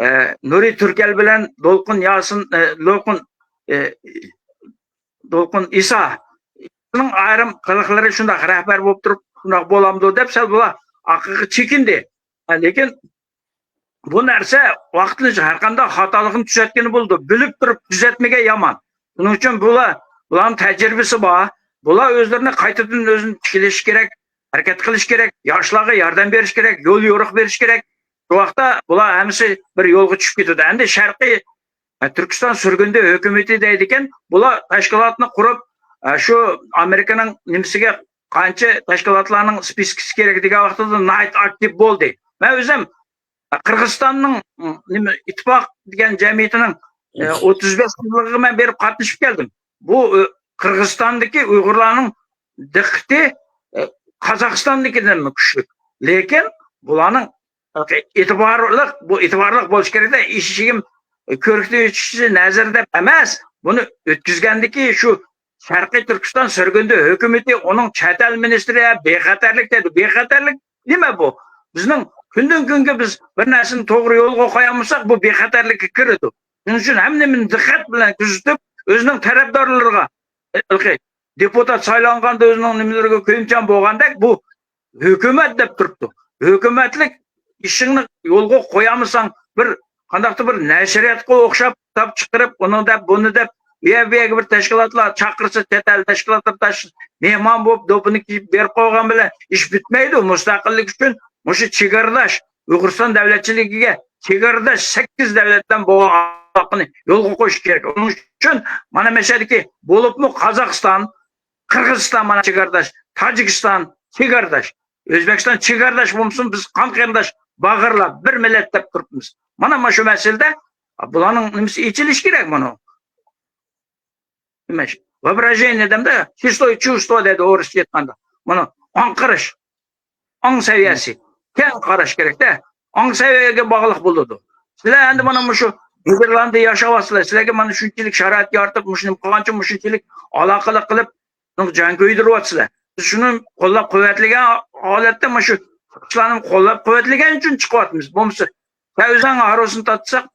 ئە، نۇرى تۈركەل بىلەن دولقۇن ياسىن، ئە، دولقۇن، ئە، دولقۇن ئىسا ئۇنىڭ ئايرىم قىلىقلىرى شۇنداق رەھبەر بولۇپ تۇرۇپ شۇنداق بولامدۇ دەپ سەل بۇلار ئارقىغا چېكىندى. لېكىن بۇ نەرسە ۋاقىتلىق ھەر قانداق خاتالىقنى تۈزەتكىلى بولىدۇ. بىلىپ تۇرۇپ تۈزەتمىگەن يامان. شۇنىڭ ئۈچۈن بۇلار، بۇلارنىڭ تەجرىبىسى بار. بۇلار ئۆزلىرىنى قايتىدىن ئۆزىنى تىكلىشى كېرەك، ھەرىكەت قىلىشى كېرەك، ياشلارغا ياردەم بېرىشى كېرەك، يول يورۇق بېرىشى كېرەك. شۇ ۋاقىتتا بۇلار ھەممىسى بىر يولغا چۈشۈپ كېتىدۇ. ئەمدى شەرقىي ئە، تۈركىستان سۈرگۈندە ھۆكۈمىتى دەيدىكەن، بۇلار تەشكىلاتنى قۇرۇپ، ئە، شۇ ئامېرىكىنىڭ نېمىسىگە قانچە تەشكىلاتلارنىڭ سپىسكىسى كېرەك دېگەن ۋاقتىدا ناھايىتى ئاكتىپ بولدى. مەن ئۆزۈم، ئە، قىرغىزىستاننىڭ، م، نېمە، ئىتتىپاق دېگەن جەمئىيىتىنىڭ، ئە، ئوتتۇز بەش يىللىقىغا مەن بېرىپ قاتنىشىپ كەلدىم. بۇ، ئە، قىرغىزىستاندىكى ئۇيغۇرلارنىڭ دىققىتى، ئە، قازاقىستاندىكىدىنمۇ كۈچلۈك. لېكىن بۇلارنىڭ ئېتىبارلىق، بۇ ئېتىبارلىق بولۇش كېرەك-دە، ئېشىشىگىم كۆرۈكتە ئېشىشى نەزىرى دەپ ئەمەس، بۇنى ئۆتكۈزگەندىكى شۇ شەرقىي تۈركىستان سۈرگۈندە ھۆكۈمىتى، ئۇنىڭ چەت ئەل مىنىستىرى، ھە، بىخەتەرلىك دەيدۇ. بىخەتەرلىك نېمە بۇ؟ بىزنىڭ كۈندىن كۈنگە بىز بىر نەرسىنى توغرا يولغا قويالمىساق، بۇ بىخەتەرلىككە كىرىدۇ. شۇنىڭ ئۈچۈن ھەممىنى دىققەت بىلەن كۆزىتىپ، ئۆزىنىڭ تەرەپدارلىرىغا، ھېلىقى دېپۇتات سايلانغاندا ئۆزىنىڭ نېمىلىرىگە كۆيۈمچان بولغاندەك، بۇ ھۆكۈمەت دەپ تۇرۇپتۇ. ھۆكۈمەتلىك ئىشىڭنى يولغا قويالمىساڭ، بىر قانداقتۇر بىر نەشرىياتقا ئوخشاپ كىتاب چىقىرىپ، ئۇنى دەپ، بۇنى دەپ، ئۇ يەر بۇ يەرگە بىر تەشكىلاتلار چاقىرسا، چەت ئەل تەشكىلاتلىرى تاش-، مېھمان بولۇپ، دوپپىنى كىيىپ بېرىپ قالغان بىلەن ئىش پۈتمەيدۇ. مۇستەقىللىك ئۈچۈن مۇشۇ چېگرىداش، ئۇيغۇرىستان دۆلەتچىلىكىگە چېگرىداش سەككىز دۆلەتتىن بولغان ئالاقىنى يولغا قويۇش كېرەك. ئۇنىڭ ئۈچۈن مانا مەشەدىكى بولۇپمۇ قازاقىستان، قىرغىزىستان مانا چېگرىداش، تاجىكىستان چېگرىداش، ئۆزبېكىستان چېگرىداش بولمىسۇن، بىز قان قېرىنداش باغىرلاپ بىر مىللەت دەپ تۇرۇپمىز. مانا، مانا شۇ مەسىلىدە بۇلارنىڭ نېمىسى ئېچىلىشى كېرەك بۇنىڭ. نېمە ئىش؟ Воображение دەمدە، чувство، чувство دەيدۇ ئورۇسچە ئېيتقاندا. مانا ئاڭقىرىش، ئاڭ سەۋىيەسى، كەڭ قاراش كېرەكتە. ئاڭ سەۋىيەگە باغلىق بولىدۇ. سىلەر ئەمدى مانا مۇشۇ نېدېرلانددا ياشاۋاتىسىلەر. سىلەرگە مانا شۇنچىلىك شارائىت يارىتىپ، مۇشۇنى قىلغانچە مۇشۇنچىلىك ئالاقىلىق قىلىپ، جان كۆيدۈرۈۋاتىسىلەر. بىز شۇنى قوللاپ قۇۋۋەتلىگەن ھالەتتە مانا شۇ چىقىشلارنى قوللاپ قۇۋۋەتلىگەن ئۈچۈن چىقىۋاتىمىز. بولمىسا، سەۋزەڭ ھارۋىسىنى تارتساق،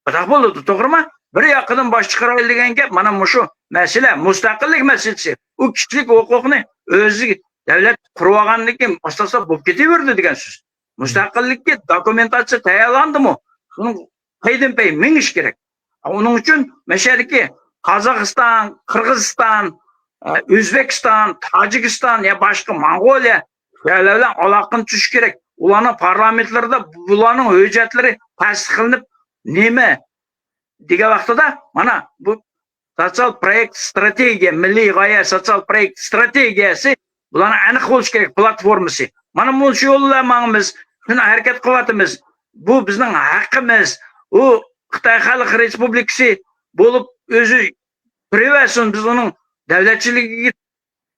ئۇنداق بولىدۇ، توغرىمۇ؟ بىر ياقىدىن باش چىقىرايلى دېگەن گەپ، مانا مۇشۇ مەسىلە، مۇستەقىللىك مەسىلىسى. ئۇ كىشىلىك ھوقۇقنى ئۆزى دۆلەت قۇرۇۋالغاندىن كېيىن ئاستا-ئاستا بولۇپ كېتىۋېرىدۇ دېگەن سۆز. مۇستەقىللىككە دوكۇمېنتاتسىيە تەييارلاندىمۇ؟ شۇنىڭ پەيدىن پەي مېڭىش كېرەك. ئۇنىڭ ئۈچۈن مەشەدىكى قازاقىستان، قىرغىزىستان، ئۆزبېكىستان، تاجىكىستان يا باشقا موڭغۇلىيە شۇ يەرلەر بىلەن ئالاقىنى تۇتۇش كېرەك. ئۇلارنىڭ پارلامېنتلىرىدا بۇلارنىڭ ھۆججەتلىرى تەستىقلىنىپ، نېمە دېگەن ۋاقتىدا، مانا بۇ سوتسىيال پرويېكت ئىستراتېگىيە، مىللىي غايە سوتسىيال پرويېكت ئىستراتېگىيەسى بۇلارنىڭ ئەنىق بولۇشى كېرەك، پلاتفورمىسى. مانا مۇشۇ يول بىلەن ماڭىمىز، شۇنى ھەرىكەت قىلىۋاتىمىز. بۇ بىزنىڭ ھەققىمىز. ئۇ خىتاي خەلق رېسپۇبلىكىسى بولۇپ ئۆزى تۇرۇۋەرسۇن، بىز ئۇنىڭ دۆلەتچىلىكىگە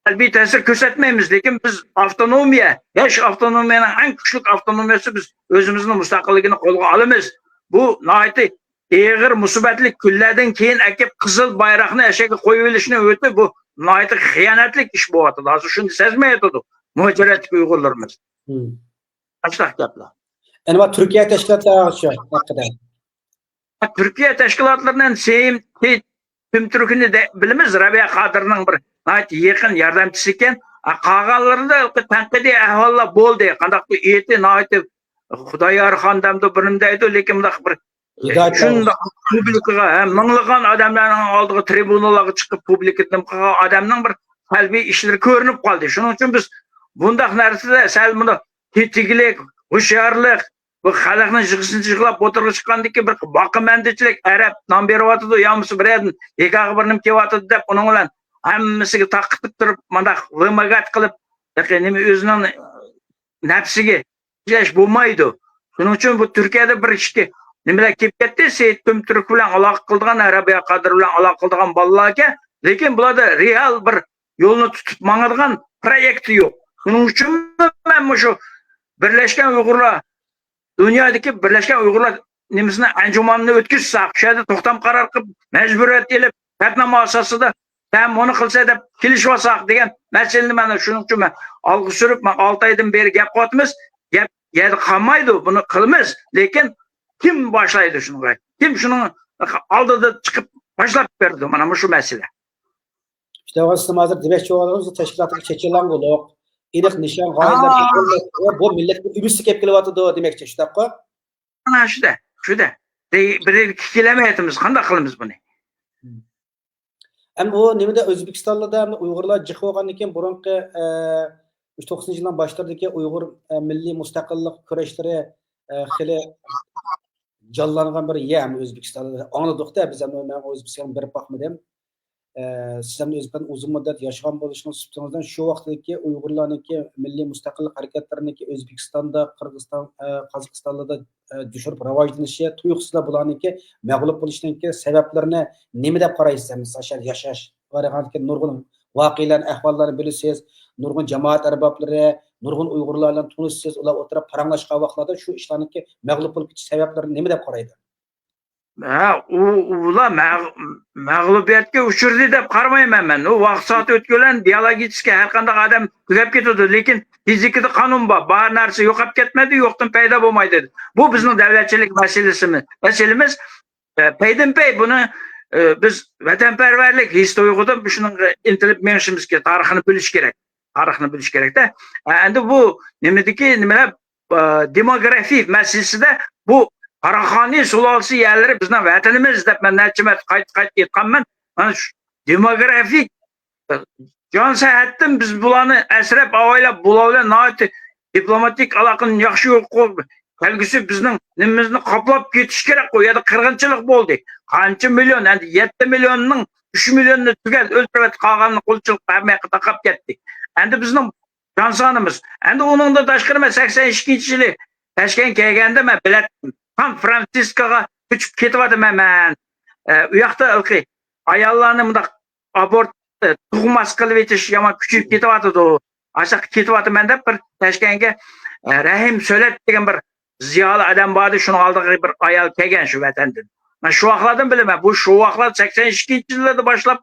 سەلبىي تەسىر كۆرسەتمەيمىز، لېكىن بىز ئاپتونومىيە، ياش ئاپتونومىيەنىڭ ئەڭ كۈچلۈك ئاپتونومىيەسى، بىز ئۆزىمىزنىڭ مۇستەقىللىكىنى قولغا ئالىمىز. بۇ ناھايىتى ئېغىر مۇسىبەتلىك كۈنلەردىن كېيىن ئەكىپ قىزىل بايراقنى ئەشەگە قويۇۋېلىشنى ئۆتۈپ، بۇ ناھايىتى خىيانەتلىك ئىش بولۇۋاتىدۇ. ھازىر شۇنى سەزمەيۋاتىدۇ مۇھاجىرەتتىكى ئۇيغۇرلىرىمىز. مم. ئاشۇنداق گەپلەر. ئەنە بۇ تۈركىيە تەشكىلاتلار شۇ ھەققىدە. تۈركىيە تەشكىلاتلىرىنىڭ سېيىم تۈمتۈركنى دە-، بىلىمىز، رەبىيە قادىرنىڭ بىر ناھايىتى يېقىن ياردەمچىسى ئىكەن. ھە، قالغانلىرىدا تەنقىدىي ئەھۋاللار بولدى. قانداقتۇر ئېتى ناھايىتى خۇدايارخان دەمدۇ، بىر نېمە دەيدۇ، لېكىن مۇنداق بىر شۇنداق پۇبلىكىغا، ھە، مىڭلىغان ئادەملەرنىڭ ئالدىغا، تىرىبۇنالارغا چىقىپ پۇبلىكا نېمە قىلغان ئادەمنىڭ بىر سەلبىي ئىشلىرى كۆرۈنۈپ قالدى. شۇنىڭ ئۈچۈن بىز بۇنداق نەرسىدە سەل مۇنداق تېتىكلىك، ھوشيارلىق، بۇ خەلقنىڭ يىغىسىنى يىغلاپ ئوتتۇرىغا چىققاندىن كېيىن بىر باقىمەندىچىلىك، ئەرەب نان بېرىۋاتىدۇ يا بولمىسا بىر يەردىن ھېكاغا بىر نېمە كېلىۋاتىدۇ دەپ ئۇنىڭ بىلەن ھەممىسىگە تاقىتىپ تۇرۇپ مۇنداق ۋىماگات قىلىپ، تېخى نېمە ئۆزىنىڭ نەپسىگە ئىشلەش بولمايدۇ. شۇنىڭ ئۈچۈن بۇ تۈركىيەدە بىر ئىككى نېمىلەر كېلىپ كەتتى. سېيىت تۈمتۈرك بىلەن ئالاقە قىلىدىغان، رەبىيە قادىر بىلەن ئالاقە قىلىدىغان بالىلاركەن. لېكىن بۇلاردا رېئال بىر يولنى تۇتۇپ ماڭىدىغان پرويېكتى يوق. شۇنىڭ ئۈچۈن مەن مۇشۇ بىرلەشكەن ئۇيغۇرلار، دۇنيادىكى بىرلەشكەن ئۇيغۇرلار نېمىسىنى، ئەنجۇمانىنى ئۆتكۈزسەك، شۇ يەردە توختام قارار قىلىپ، مەجبۇرىيەت ئېلىپ، شەرتنامە ئاساسىدا، ھە، مۇنى قىلسا دەپ كېلىشىۋالساق دېگەن مەسىلىنى مەن شۇنىڭ ئۈچۈن مەن ئالغا سۈرۈپ، مەن ئالتە ئايدىن بېرى گەپ قىلىۋاتىمىز. گەپ يەردە قالمايدۇ، بۇنى قىلىمىز. لېكىن كىم باشلايدۇ شۇنىڭغا؟ كىم شۇنىڭ ئالدىدا چىقىپ باشلاپ بېرىدۇ؟ مانا مۇشۇ مەسىلە. شۇنداق، سىز ھازىر دېمەكچى بولغىنىڭىز تەشكىلاتقا چېچىلاڭغۇلۇق، ئېنىق نىشان، غايىلەر، بۇ مىللەتكە ئۈمىدسىز كېلىپ كېلىۋاتىدۇ دېمەكچى، شۇنداققۇ؟ مانا شۇدە، شۇدە. بىر يىلغا كېلەلمەيۋاتىمىز، قانداق قىلىمىز بۇنى؟ ئەمدى بۇ نېمىدە، ئۆزبېكىستانلىدا ئەمدى ئۇيغۇرلار جىق بولغاندىن كېيىن، بۇرۇنقى، ئە، ئۈچ توقسىنىنچى يىلنىڭ باشلىرىدىكى ئۇيغۇر، ئە، مىللىي مۇستەقىللىق كۈرەشلىرى، ئە، خېلى جانلانغان بىر يەر ئەمدى ئۆزبېكىستاندا. ئاڭلىدۇق-دە بىز ئەمدى، مەن ئۆزبېكىستانغا بېرىپ باقمىدىم. ئە، سىز ئەمدى ئۆزبېكىستاندا ئۇزۇن مۇددەت ياشىغان بولۇشىڭىز سۈپىتىڭىزدىن شۇ ۋاقىتتىكى ئۇيغۇرلارنىڭكى مىللىي مۇستەقىللىق ھەرىكەتلىرىنىڭكى ئۆزبېكىستاندا، قىرغىزىستان، ئە، قازاقىستانلاردا ئە، جۇشۇرۇپ راۋاجلىنىشى تۇيۇقسىزلا بۇلارنىڭكى مەغلۇپ بولۇشىنىڭكى سەۋەبلىرىنى نېمە دەپ قارايسىز؟ مەسىلەن، ياشاش ۋە نۇرغۇن ۋەقەلەرنى، ئەھۋاللارنى بىلىسىز، نۇرغۇن جامائەت ئەربابلىرى، نۇرغۇن ئۇيغۇرلار بىلەن تونۇشسىز، ئۇلار ئوتتۇرا پاراڭلاشقان ۋاقىتلاردا شۇ ئىشلارنىڭكى مەغلۇپ بولۇپ كېتىش سەۋەبلىرىنى نېمە دەپ قارايدۇ؟ ھە، ئۇ، ئۇلار مەغ-، مەغلۇبىيەتكە ئۇچرىدى دەپ قارىمايمەن مەن. ئۇ ۋاقىت سائەت ئۆتكەن بىلەن بىيولوگىچىسكى ھەر قانداق ئادەم تۈگەپ كېتىدۇ. لېكىن فىزىكىدا قانۇن بار. بار نەرسە يوقاپ كەتمەيدۇ، يوقتىن پەيدا بولمايدۇ. بۇ بىزنىڭ دەۋلەتچىلىك مەسىلىسىمىز، مەسىلىمىز. ئە، پەيدىنپەي بۇنى، ئە، بىز ۋەتەنپەرۋەرلىك ھېس تۇيغۇدىن شۇنىڭغا ئىنتىلىپ مېڭىشىمىز كېرەك. تارىخنى بىلىش كېرەك. تارىخنى بىلىش كېرەكتە. ئە، ئەمدى بۇ نېمىدىكى نېمىلەر، ئە، دېموگرافىك مەسىلىسىدە بۇ قاراخانىي سۇلالىسى يەرلىرى بىزنىڭ ۋەتىنىمىز دەپ مەن نەچچە مەرتە قايتا-قايتا ئېيتقانمەن. مانا شۇ دېموگرافىك جان سەھەتتىن بىز بۇلارنى ئەسرەپ ئاۋايلاپ، بۇلار بىلەن ناھايىتى دىپلوماتىك ئالاقىنى ياخشى يولغا قويۇپ، كەلگۈسى بىزنىڭ نېمىمىزنى قاپلاپ كېتىشى كېرەك. ئۇ يەردە قىرغىنچىلىق بولدى. قانچە مىليون، ئەمدى يەتتە مىليوننىڭ ئۈچ مىليونىنى تۈگەل ئۆلتۈرۈۋەتتى، قالغاننى قۇلچىلىق ھەممە ياققا تارقاپ كەتتى. ئەمدى بىزنىڭ جان سانىمىز. ئەمدى ئۇنىڭدىن تاشقىرى مەن سەكسەن ئىككىنچى يىلى تاشكەنتكە كەلگەندە مەن بىلەتتىم. سان فرانسىسكوغا كۆچۈپ كېتىۋاتىمەن مەن. ئە، ئۇ ياقتا ھېلىقى ئاياللارنى مۇنداق ئابورت، ئە، تۇغماس قىلىۋېتىش يامان كۈچىيىپ كېتىۋاتىدۇ. ئاشاققا كېتىۋاتىمەن دەپ بىر تاشكەنتكە، ئە، رەھىم سۆلەت دېگەن بىر زىيالىي ئادەم بار ئىدى، شۇنىڭ ئالدىغا بىر ئايال كەلگەن شۇ ۋەتەندىن. مەن شۇ ۋاقىتلاردىن بىلىمەن. بۇ شۇ ۋاقىتلار سەكسەن ئىككىنچى يىللاردا باشلاپ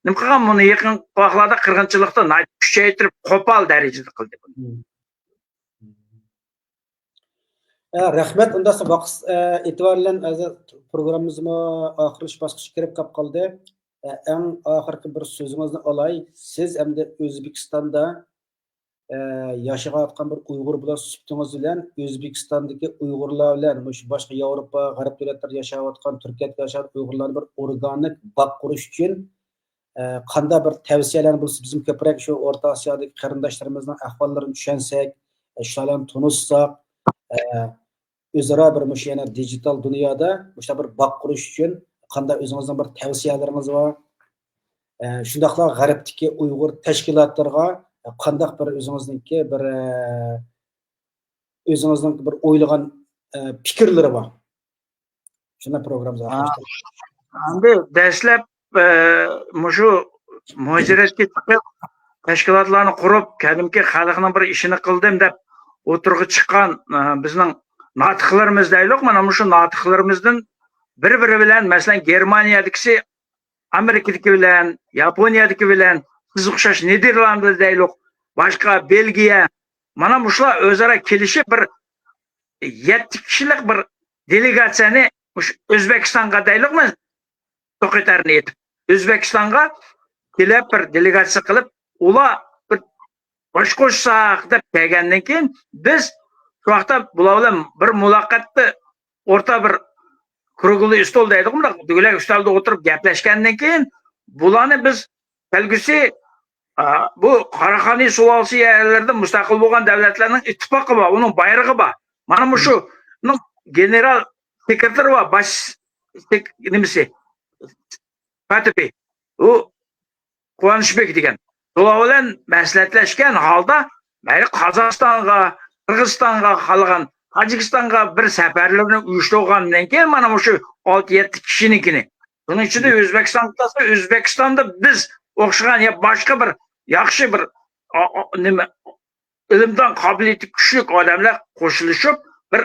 نېمە قىلغان، بۇنى يېقىنقى ۋاقىتلاردا قىرغىنچىلىقتا ناھايىتى كۈچەيتىپ، قوپال دەرىجىدە قىلدى بۇنى. ھە، رەھمەت. ئۇنداقتا ۋاقىت، ئە، ئېتىبارى بىلەن ھازىر پروگراممىمىزمۇ ئاخىرلىشىش باسقۇچىغا كىرىپ قاپ قالدى. ئە، ئەڭ ئاخىرقى بىر سۆزىڭىزنى ئالاي. سىز ئەمدى ئۆزبېكىستاندا، ئە، ياشاۋاتقان بىر ئۇيغۇر بولۇش سۈپىتىڭىز بىلەن ئۆزبېكىستاندىكى ئۇيغۇرلار بىلەن مۇشۇ باشقا ياۋروپا، غەرب دۆلەتلەردە ياشاۋاتقان، تۈركىيەدە ياشاۋاتقان ئۇيغۇرلارنى بىر ئورگانىك باغ قۇرۇش ئۈچۈن ئە، قانداق بىر تەۋسىيەلەرنى بولسا، بىزمۇ كۆپرەك شۇ ئورتا ئاسىيادىكى قېرىنداشلىرىمىزنىڭ ئەھۋاللىرىنى چۈشەنسەك، ئە، شۇلارنى تونۇشساق، ئە، ئۆزئارا بىر مۇشۇ يەنە دىجىتال دۇنيادا مۇشۇنداق بىر باغ قۇرۇش ئۈچۈن قانداق ئۆزىڭىزنىڭ بىر تەۋسىيەلىرىڭىز بار؟ ئە، شۇنداقلا غەربتىكى ئۇيغۇر تەشكىلاتلىرىغا قانداق بىر ئۆزىڭىزنىڭكى بىر، ئە، ئۆزىڭىزنىڭ بىر ئويلىغان، ئە، پىكىرلىرى بار؟ شۇنداق پروگراممىمىز ھە. ئاخىرلاشتى. ئەمدى دەسلەپ، ئە، مۇشۇ مۇھاجىرەتكە چىقىپ، تەشكىلاتلارنى قۇرۇپ، قەدىمكى خەلقنىڭ بىر ئىشىنى قىلدىم دەپ ئوتتۇرىغا چىققان، ئە، بىزنىڭ ناتىقلىرىمىز دەيلۇق، مانا مۇشۇ ناتىقلىرىمىزدىن بىر-بىرى بىلەن، مەسىلەن، گېرمانىيەدىكىسى ئامېرىكىدىكى بىلەن، ياپونىيەدىكى بىلەن، سىزگە ئوخشاش نېدېرلاندىيە دەيلۇق، باشقا بېلگىيە، مانا مۇشۇلار ئۆزئارا كېلىشىپ، بىر يەتتە كىشىلىك بىر دېلېگاتسىيەنى مۇشۇ ئۆزبېكىستانغا دەيلۇق، مەن توقېتەرنى ئېيتىپ، ئۆزبېكىستانغا كېلىپ، بىر دېلېگاتسىيە قىلىپ، ئۇلار بىر باش قوشساق دەپ كەلگەندىن كېيىن، بىز شۇ ۋاقىتتا بۇلار بىلەن بىر مۇلاقاتتا ئورتا بىر كۇرۇگلۇي ئىستول دەيدىغۇ، مۇنداق دۆگىلەك ئۈستەلدە ئولتۇرۇپ گەپلەشكەندىن كېيىن، بۇلارنى بىز كەلگۈسى، ئا، بۇ قاراخانىي سۇلالىسى يەرلىرىدە مۇستەقىل بولغان دۆلەتلەرنىڭ ئىتتىپاقى بار، ئۇنىڭ بايرىقى بار. مانا مۇشۇنىڭ گېنېرال سېكرېتارى بار، باش سېك-، نېمىسى، كاتىپى. ئۇ قۇۋانىشبېك دېگەن. شۇلار بىلەن مەسلىھەتلەشكەن ھالدا، مەيلى قازاقىستانغا، قىرغىزىستانغا، خالىغان تاجىكىستانغا بىر سەپەرلىرىنى ئۇيۇشتۇرغاندىن كېيىن، مانا مۇشۇ ئالتە يەتتە كىشىنىڭكىنى. بۇنىڭ ئىچىدە ئۆزبېكىستان، ئۆزبېكىستاندا بىز ئوخشىغان يا باشقا بىر ياخشى بىر، ئا، ئا، نېمە، ئىلىمدان قابىلىيىتى كۈچلۈك ئادەملەر قوشۇلۇشۇپ، بىر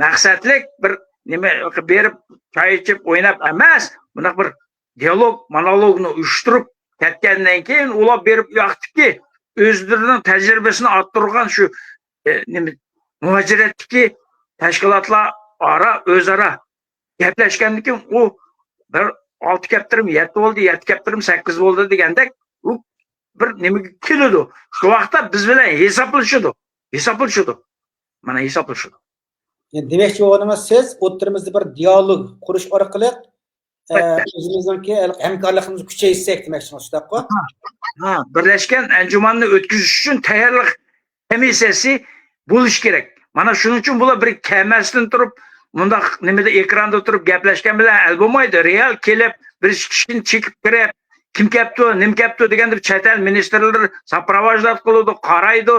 مەقسەتلىك بىر نېمە بېرىپ، چاي ئىچىپ، ئويناپ ئەمەس، بۇنداق بىر دىيالوگ، مونولوگنى ئۇيۇشتۇرۇپ كەتكەندىن كېيىن، ئۇلار بېرىپ ئۇ ياقتىكى ئۆزلىرىنىڭ تەجرىبىسىنى ئارتتۇرغان شۇ، ئە، نېمە، مۇھاجىرەتتىكى تەشكىلاتلار ئارا، ئۆزئارا گەپلەشكەندىن كېيىن، ئۇ بىر ئالتە كەپتىرىم يەتتە بولدى، يەتتە كەپتىرىم سەككىز بولدى دېگەندەك، ئۇ بىر نېمىگە كېلىدۇ. شۇ ۋاقىتتا بىز بىلەن ھېسابلىشىدۇ. ھېسابلىشىدۇ. مانا ھېسابلىشىدۇ. يەنى دېمەكچى بولغىنىڭىز، سىز ئوتتۇرىمىزدا بىر دىيالوگ قۇرۇش ئارقىلىق، ئە، ئەلبەتتە. ئۆزىمىزنىڭكى ھەم-، ھەمكارلىقىمىزنى كۈچەيتسەك دېمەكچىڭىز، شۇنداققۇ؟ ھا، ھا، بىرلەشكەن ئەنجۇماننى ئۆتكۈزۈش ئۈچۈن تەييارلىق كومىسسىيەسى بولۇشى كېرەك. مانا شۇنىڭ ئۈچۈن بۇلار بىر كەمەستىن تۇرۇپ، مۇنداق نېمىدە، ئېكراندا تۇرۇپ گەپلەشكەن بىلەن ھەل بولمايدۇ. رېئال كېلىپ، بىر ئىككى كىشىنى چېكىپ كىرىپ، كىم كەپتۇ، نېمە كەپتۇ دېگەندە، چەت ئەل مىنىستىرلىرى ساپراۋاژدات قىلىدۇ، قارايدۇ،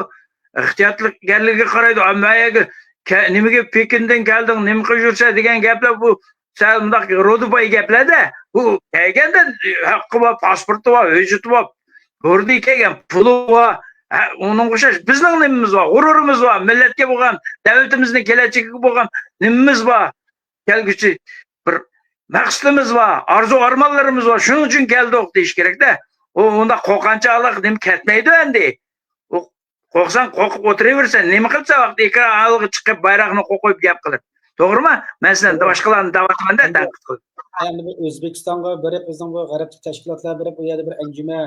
ئېھتىياتلىقكەنلىكىگە قارايدۇ. ئەمما ئەگەر كە-، نېمىگە، پېكىندىن كەلدىڭ، نېمە قىلىپ يۈرسەڭ دېگەن گەپلەر بۇ سەل مۇنداق رودىپاي گەپلەردە، بۇ كەلگەندە ھەققى بار، پاسپورتى بار، ھۆججىتى بار، بۇرنى كەلگەن پۇلى بار. ھە، ئۇنىڭغا ئوخشاش بىزنىڭ نېمىمىز بار؟ غۇرۇرىمىز بار. مىللەتكە بولغان، دۆلىتىمىزنىڭ كېلەچىكىگە بولغان نېمىمىز بار؟ كەلگۈسى بىر مەقسىتىمىز بار، ئارزۇ-ئارمانلىرىمىز بار، شۇنىڭ ئۈچۈن كەلدۇق دېيىش كېرەك-دە. ئۇ ئۇنداق قورقۇنچاقلىق نېمە كەتمەيدۇ ئەمدى. ئۇ قورقساڭ قورقۇپ ئولتۇرۇۋېرىسەن. نېمە قىلىسەن ۋاقىتتا ئېكران ئالدىغا چىقىپ بايراقنى قوقۇپ گەپ قىلىپ. توغرىما؟ مەن سىلەرنى باشقىلارنى دەۋاتىمەن-دە، تەنقىد قىلىپ. ئەمدى بۇ ئۆزبېكىستانغا بېرىپ، بىزنىڭ بۇ غەربلىك تەشكىلاتلار بېرىپ، ئۇ يەردە بىر ئەنجۈمە،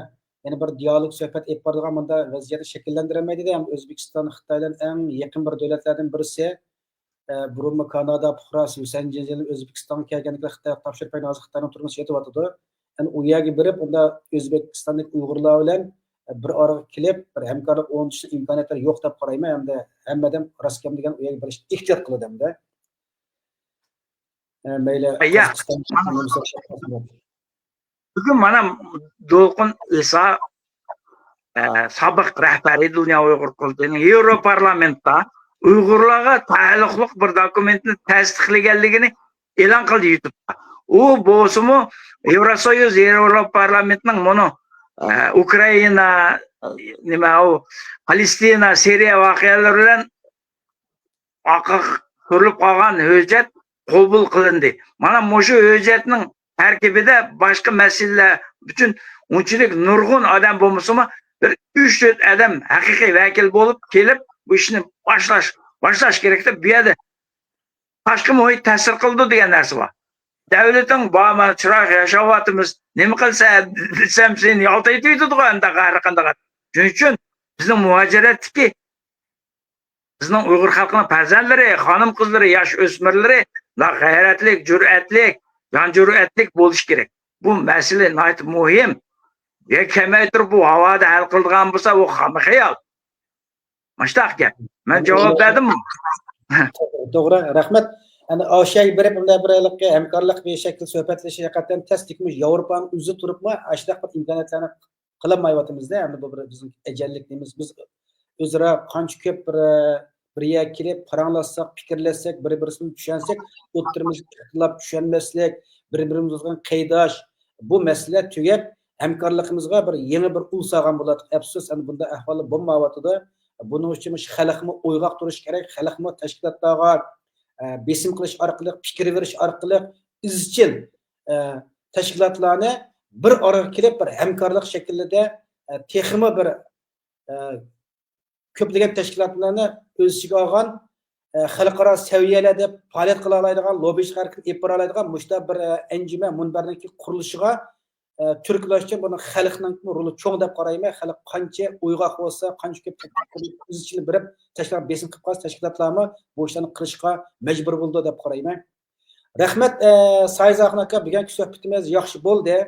يەنە بىر دىيالوگ سۆھبەت ئېلىپ بارىدىغان مۇنداق ۋەزىيەتنى شەكىللەندۈرەلمەيدۇ-دە. ئەمدى ئۆزبېكىستان خىتاي بىلەن ئەڭ يېقىن بىر دۆلەتلەردىن بىرسى. ئە، بۇرۇنمۇ كانادا پۇقراسى ھۈسەن جىنجىنىڭ ئۆزبېكىستانغا كەلگەنلىكىنى خىتايغا تاپشۇرۇپ بەرگەن، ھازىر خىتاينىڭ تۈرمىسى يېتىۋاتىدۇ. يەنى ئۇ يەرگە بېرىپ، ئۇندا ئۆزبېكىستاندىكى ئۇيغۇرلار بىلەن بىر ئارىغا كېلىپ، بىر ھەمكارلىق ئورنىتىشنىڭ ئىمكانىيەتلىرى يوق دەپ قارايمەن. ھەمدە ھەممە ئادەم راست گەپنى دېگەن ئۇ يەرگە بېرىشنى ئېھتىيات قىلىدۇ ھەمدە. ئە، مەيلى، يا، قازاقىستان، مانا، بۈگۈن مانا دولقۇن ئىسا، ئە، سابىق رەھبىرى دۇنيا ئۇيغۇر قۇرۇلتىيىنىڭ ياۋروپارلامېنتتا ئۇيغۇرلارغا تەئەللۇقلۇق بىر دوكۇمېنتنى تەستىقلىگەنلىكىنى ئېلان قىلدى يۇتۇبتا. ئۇ بولسىمۇ ياۋروسويۇز، ياۋروپارلامېنتنىڭ مۇنۇ، ئە، ئۇكرائىنا، نېمە ئۇ، پالېستىنا، سىرىيە ۋەقەلىرى بىلەن ئارقىغا سۈرۈلۈپ قالغان ھۆججەت قوبۇل قىلىندى. مانا مۇشۇ ھۆججەتنىڭ تەركىبىدە باشقا مەسىلىلەر ئۈچۈن ئۇنچىلىك نۇرغۇن ئادەم بولمىسىمۇ، بىر ئۈچ تۆت ئادەم ھەقىقىي ۋەكىل بولۇپ كېلىپ، بۇ ئىشنى باشلاش، باشلاش كېرەك دەپ، بۇ يەردە تاشقى مۇھىت تەسىر قىلىدۇ دېگەن نەرسە بار. دۆلىتىڭ بار، مانا چىرايلىق ياشاۋاتىمىز، نېمە قىلسا دېسەم، سېنى يالتايتىۋېتىدىغۇ ئەمدى ھەر قانداق. شۇنىڭ ئۈچۈن بىزنىڭ مۇھاجىرەتتىكى، بىزنىڭ ئۇيغۇر خەلقىنىڭ پەرزەنتلىرى، خانىم-قىزلىرى، ياش ئۆسمۈرلىرى غەيرەتلىك، جۈرئەتلىك، جان جۈرئەتلىك بولۇشى كېرەك. بۇ مەسىلە ناھايىتى مۇھىم. يەنە كەلمەي تۇرۇپ بۇ ھاۋادا ھەل قىلىدىغان بولسا، ئۇ خام خىيال. مۇشۇنداق گەپ. مەن جاۋاب بەردىممۇ؟ توغرا، رەھمەت. ئەنە ئاشىياگە بېرىپ، ئۇنداق بىر ھېلىقى ھەمكارلىق بىر شەكىل سۆھبەتلىشىش ھەقىقەتەن تەس، لېكىن مۇشۇ ياۋروپانىڭ ئۆزى تۇرۇپمۇ ئاشۇنداق بىر ئىمكانىيەتلەرنى قىلالمايۋاتىمىز-دە. ئەمدى بۇ بىر بىزنىڭ ئەجەللىك نېمىمىز. بىز ئۆزئارا قانچە كۆپ بىر، بىر يەرگە كېلىپ پاراڭلاشساق، پىكىرلەشسەك، بىر-بىرسىنى چۈشەنسەك، ئوتتۇرىمىزدا ئىختىلاپ، چۈشەنمەسلىك، بىر-بىرىمىزگە قىيداش، بۇ مەسىلە تۈگەپ، ھەمكارلىقىمىزغا بىر يېڭى بىر ئۇل سالغان بولاتتۇق. ئەپسۇس، ئەمدى بۇنداق ئەھۋاللار بولمايۋاتىدۇ. بۇنىڭ ئۈچۈن مۇشۇ خەلقمۇ ئويغاق تۇرۇشى كېرەك، خەلقمۇ تەشكىلاتلارغا، ئە، بېسىم قىلىش ئارقىلىق، پىكىر بېرىش ئارقىلىق ئىزچىل، ئە، تەشكىلاتلارنى بىر ئارىغا كېلىپ، بىر ھەمكارلىق شەكلىدە، ئە، تېخىمۇ بىر، ئە، كۆپلىگەن تەشكىلاتلارنى ئۆز ئىچىگە ئالغان، ئە، خەلقئارا سەۋىيەلەردە پائالىيەت قىلالايدىغان، لوببىچىلىق ھەرىكىتىنى ئېلىپ بارالايدىغان مۇشۇنداق بىر، ئە، ئەنجۈمە مۇنبەرنىڭكى قۇرۇلۇشىغا، ئە، تۈرتكىلەش ئۈچۈن بۇنىڭ خەلقنىڭ رولى چوڭ دەپ قارايمەن. خەلق قانچە ئويغاق بولسا، قانچە كۆپ ئىزچىل بېرىپ، تەشكىلات بېسىم قىلىپ قالسا، تەشكىلاتلارمۇ بۇ ئىشلارنى قىلىشقا مەجبۇر بولىدۇ دەپ قارايمەن. رەھمەت، ئە، سايىز ئاخۇن ئاكا، بۈگۈنكى سۆھبىتىمىز ياخشى بولدى.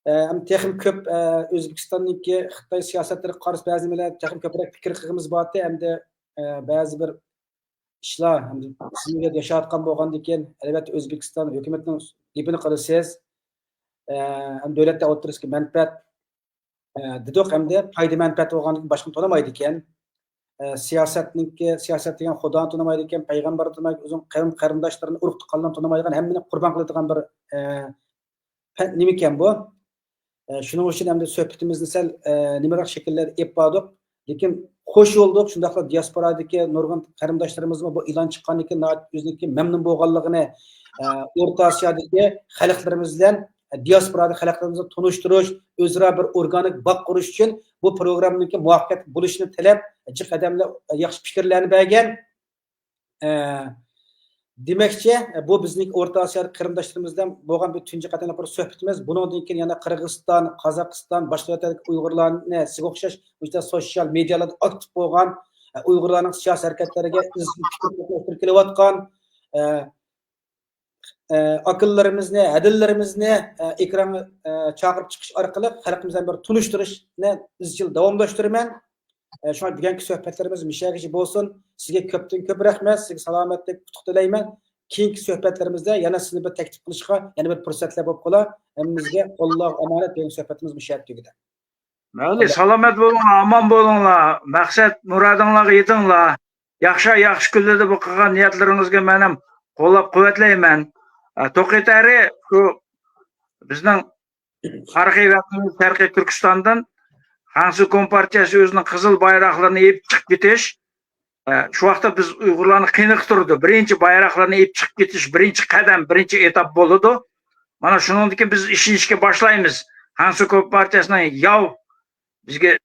ئە، ئەمدى تېخىمۇ كۆپ، ئە، ئۆزبېكىستاندىكى خىتاي سىياسەتلىرىگە قارىسا بەزى نېمىلەر تېخىمۇ كۆپرەك پىكىر قىلغىمىز بارتى. ئەمدى، ئە، بەزى بىر ئىشلار، ئەمدى سىز ياشاۋاتقان بولغاندىكىن، ئەلۋەتتە ئۆزبېكىستان ھۆكۈمىتىنىڭ گېپىنى قىلىسىز. ئە، ئەمدى دۆلەتلەر ئوتتۇرىسىدىكى مەنپەئەت، ئە، دېدۇق، ئەمدى پايدا مەنپەئەت بولغاندىكىن باشقىنى تونۇمايدىكەن. ئە، سىياسەتنىڭكى، سىياسەت دېگەن خۇدانى تونۇمايدىكەن، پەيغەمبەرنى تونۇمايدىكەن، ئۆزىنىڭ قەۋم قېرىنداشلىرىنى، ئۇرۇق تۇغقانلىرىنى تونۇمايدىغان، ھەممىنى قۇربان قىلىدىغان بىر، ئە، پە-، نېمىكەن بۇ؟ ئە، شۇنىڭ ئۈچۈن ئەمدى سۆھبىتىمىزنى سەل، ئە، نېمىراق شەكىللەردە ئېلىپ باردۇق. لېكىن خوش بولدۇق، شۇنداقلا دىياسپورادىكى نۇرغۇن قېرىنداشلىرىمىزمۇ بۇ ئېلان چىققاندىن كېيىن ناھايىتى ئۆزىنىڭكى مەمنۇن بولغانلىقىنى، ئە، ئورتا ئاسىيادىكى خەلقلىرىمىز بىلەن، ئە، دىياسپورادىكى خەلقلىرىمىزنى تونۇشتۇرۇش، ئۆزئارا بىر ئورگانىك باغ قۇرۇش ئۈچۈن بۇ پروگراممىنىڭكى مۇۋەپپەقىيەتلىك بولۇشىنى تىلەپ، جىق ئادەملەر ياخشى پىكىرلەرنى بەرگەن. ئە، دېمەكچى، بۇ بىزنىڭ ئورتا ئاسىيادىكى قېرىنداشلىرىمىز بىلەن بولغان بىر تۇنجى قېتىملىق بىر سۆھبىتىمىز. بۇنىڭدىن كېيىن يەنە قىرغىزىستان، قازاقىستان، باشقا دۆلەتلەردىكى ئۇيغۇرلارنى سىزگە ئوخشاش مۇشۇنداق سوتسىيال مېدىيالاردا ئاكتىپ بولغان، ئە، ئۇيغۇرلارنىڭ سىياسىي ھەرىكەتلىرىگە ئىزچىل پىكىر قاتناشتۇرۇپ كېلىۋاتقان، ئە، ئە، ئاكىلىرىمىزنى، ھەدىلىرىمىزنى، ئە، ئېكرانغا، ئە، چاقىرىپ چىقىش ئارقىلىق خەلقىمىز بىلەن بىر تونۇشتۇرۇشنى ئىزچىل داۋاملاشتۇرىمەن. ئە، شۇڭا بۈگۈنكى سۆھبەتلىرىمىز مۇشۇ يەرگىچە بولسۇن. سىزگە كۆپتىن كۆپ رەھمەت، سىزگە سالامەتلىك، ئۇتۇق تىلەيمەن. كېيىنكى سۆھبەتلىرىمىزدە يەنە سىزنى بىر تەكلىپ قىلىشقا يەنە بىر پۇرسەتلەر بولۇپ قالا. ھەممىمىزگە ئاللاغا ئامانەت، بۈگۈنكى سۆھبەتىمىز مۇشۇ يەردە تۈگىدى. مەيلى، سالامەت بولۇڭلار، ئامان بولۇڭلار. مەقسەت مۇرادىڭلارغا يېتىڭلار. ياخشى، ياخشى كۈنلەردە بۇ قىلغان نىيەتلىرىڭىزگە مەنم قوللاپ قۇۋۋەتلەيمەن. ئە، توقى تەرى شۇ بىزنىڭ تارىخىي ۋەتىنىمىز شەرقىي تۈركىستاندىن خەنزۇ كومپارتىيەسى ئۆزىنىڭ قىزىل بايراقلىرىنى يېپىپ چىقىپ كېتىش، ئە، شۇ ۋاقىتتا بىز ئۇيغۇرلارنى قېنىقتۇرىدۇ. بىرىنچى بايراقلارنى ئېلىپ چىقىپ كېتىش، بىرىنچى قەدەم، بىرىنچى ئېتاپ بولىدۇ. مانا شۇنىڭدىن كېيىن بىز ئىشىنىشكە باشلايمىز. خەنسۇ كومپارتىيەسىنىڭ ياۋ، بىزگە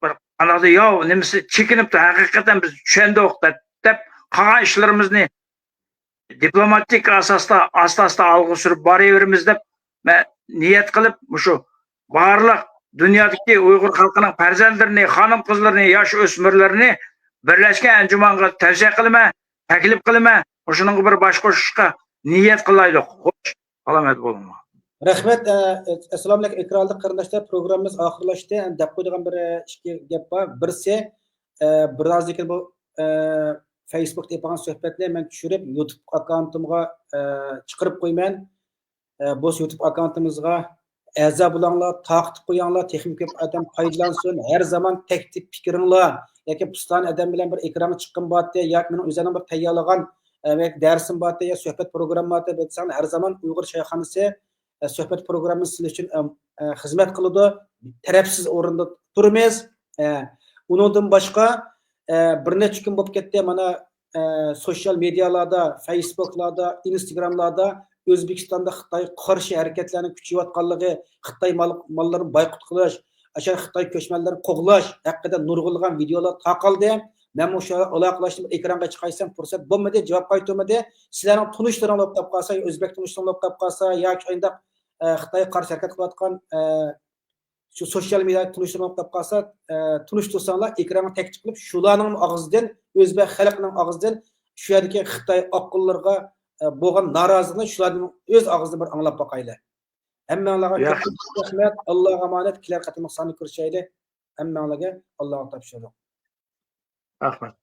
بىر قانداقدۇر ياۋ نېمىسى چېكىنىپتۇ، ھەقىقەتەن بىز چۈشەندۇق دەپ، دەپ قالغان ئىشلىرىمىزنى دىپلوماتىك ئاساستا ئاستا-ئاستا ئالغا سۈرۈپ بارىۋېرىمىز دەپ مەن نىيەت قىلىپ، مۇشۇ بارلىق دۇنيادىكى ئۇيغۇر خەلقىنىڭ پەرزەنتلىرىنى، خانىم-قىزلىرىنى، ياش ئۆسمۈرلىرىنى بىرلەشكەن ئەنجۇمانغا تەۋسىيە قىلىمەن، تەكلىپ قىلىمەن. مۇشۇنىڭغا بىر باش قوشۇشقا نىيەت قىلايلۇق. خوش، سالامەت بولۇڭلار. رەھمەت. ئە، ئەسسالامۇئەلەيكۇم، ئېكرانلىق قېرىنداشلار، پروگراممىمىز ئاخىرلاشتى. دەپ قويىدىغان بىر، ئە، ئىككى گەپ بار. بىرسى، ئە، بىرازدىن كېيىن بۇ، ئە، فېيسبۇكتا ئېلىپ بارغان سۆھبەتنى مەن چۈشۈرۈپ، يۇتۇب ئاككاونتىمغا، ئە، چىقىرىپ قويىمەن. ئە، بولسا يۇتۇب ئاككاونتىمىزغا ئەزا بولۇڭلار، تارقىتىپ قويۇڭلار، تېخىمۇ كۆپ ئادەم پايدىلانسۇن. ھەر زامان تەكلىپ پىكرىڭلار ياكى پۇستان ئادەم بىلەن بىر ئېكرانغا چىققىن بارتى ياكى مېنىڭ ئۆزۈمنىڭ بىر تەييارلىغان، ئە، دەرسىم بارتى يا سۆھبەت پروگرامما بارتى دېسەڭلار، ھەر زامان ئۇيغۇر چايخانىسى، ئە، سۆھبەت پروگراممىسى سىلەر ئۈچۈن، ئە، ئە، خىزمەت قىلىدۇ. تەرەپسىز ئورۇندا تۇرىمىز. ئە، ئۇنىڭدىن باشقا، ئە، بىر نەچچە كۈن بولۇپ كەتتى. مانا، ئە، سوشيال مېدىيالاردا، فېيسبۇكلاردا، ئىنستاگراملاردا ئۆزبېكىستاندا خىتايغا قارشى ھەرىكەتلەرنىڭ كۈچىيىۋاتقانلىقى، خىتاي مال-، ماللىرىنى بايقۇت قىلىش، ئاشۇ خىتاي كۆچمەنلىرىنى قوغلاش ھەققىدە نۇرغۇنلىغان ۋىدېئولار تارقالدى. مەنمۇ شۇ ئالاقىلەشتىم، ئېكرانغا چىقايسەن، پۇرسەت بولمىدى، جاۋاب قايتۇرمىدى. سىلەرنىڭ تونۇشلىرىڭلار بولۇپ قاپقالسا، يا ئۆزبەك تونۇشلىرىڭلار بولۇپ قاپقالسا، ياكى شۇنداق، ئە، خىتايغا قارشى ھەرىكەت قىلىۋاتقان، ئە، شۇ سوشيال مېدىيادا تونۇشتۇرماق بولۇپ قالسا، ئە، تونۇشتۇرساڭلار، ئېكرانغا تەكلىپ قىلىپ، شۇلارنىڭ ئاغزىدىن، ئۆزبەك خەلقىنىڭ ئاغزىدىن شۇ يەردىكى خىتاي ئاققۇنلىرىغا، ئە، بولغان نارازىلىقنى شۇلاردىن ئۆز ئاغزىدىن بىر ئاڭلاپ باقايلى. ھەممەڭلارغا ياخشى. كۆپ رەھمەت، ئاللاغا ئامانەت، كېلەر قېتىملىق ساندا كۆرۈشەيلى. ھەممەڭلارگە ئاللاغا تاپشۇردۇق. رەھمەت.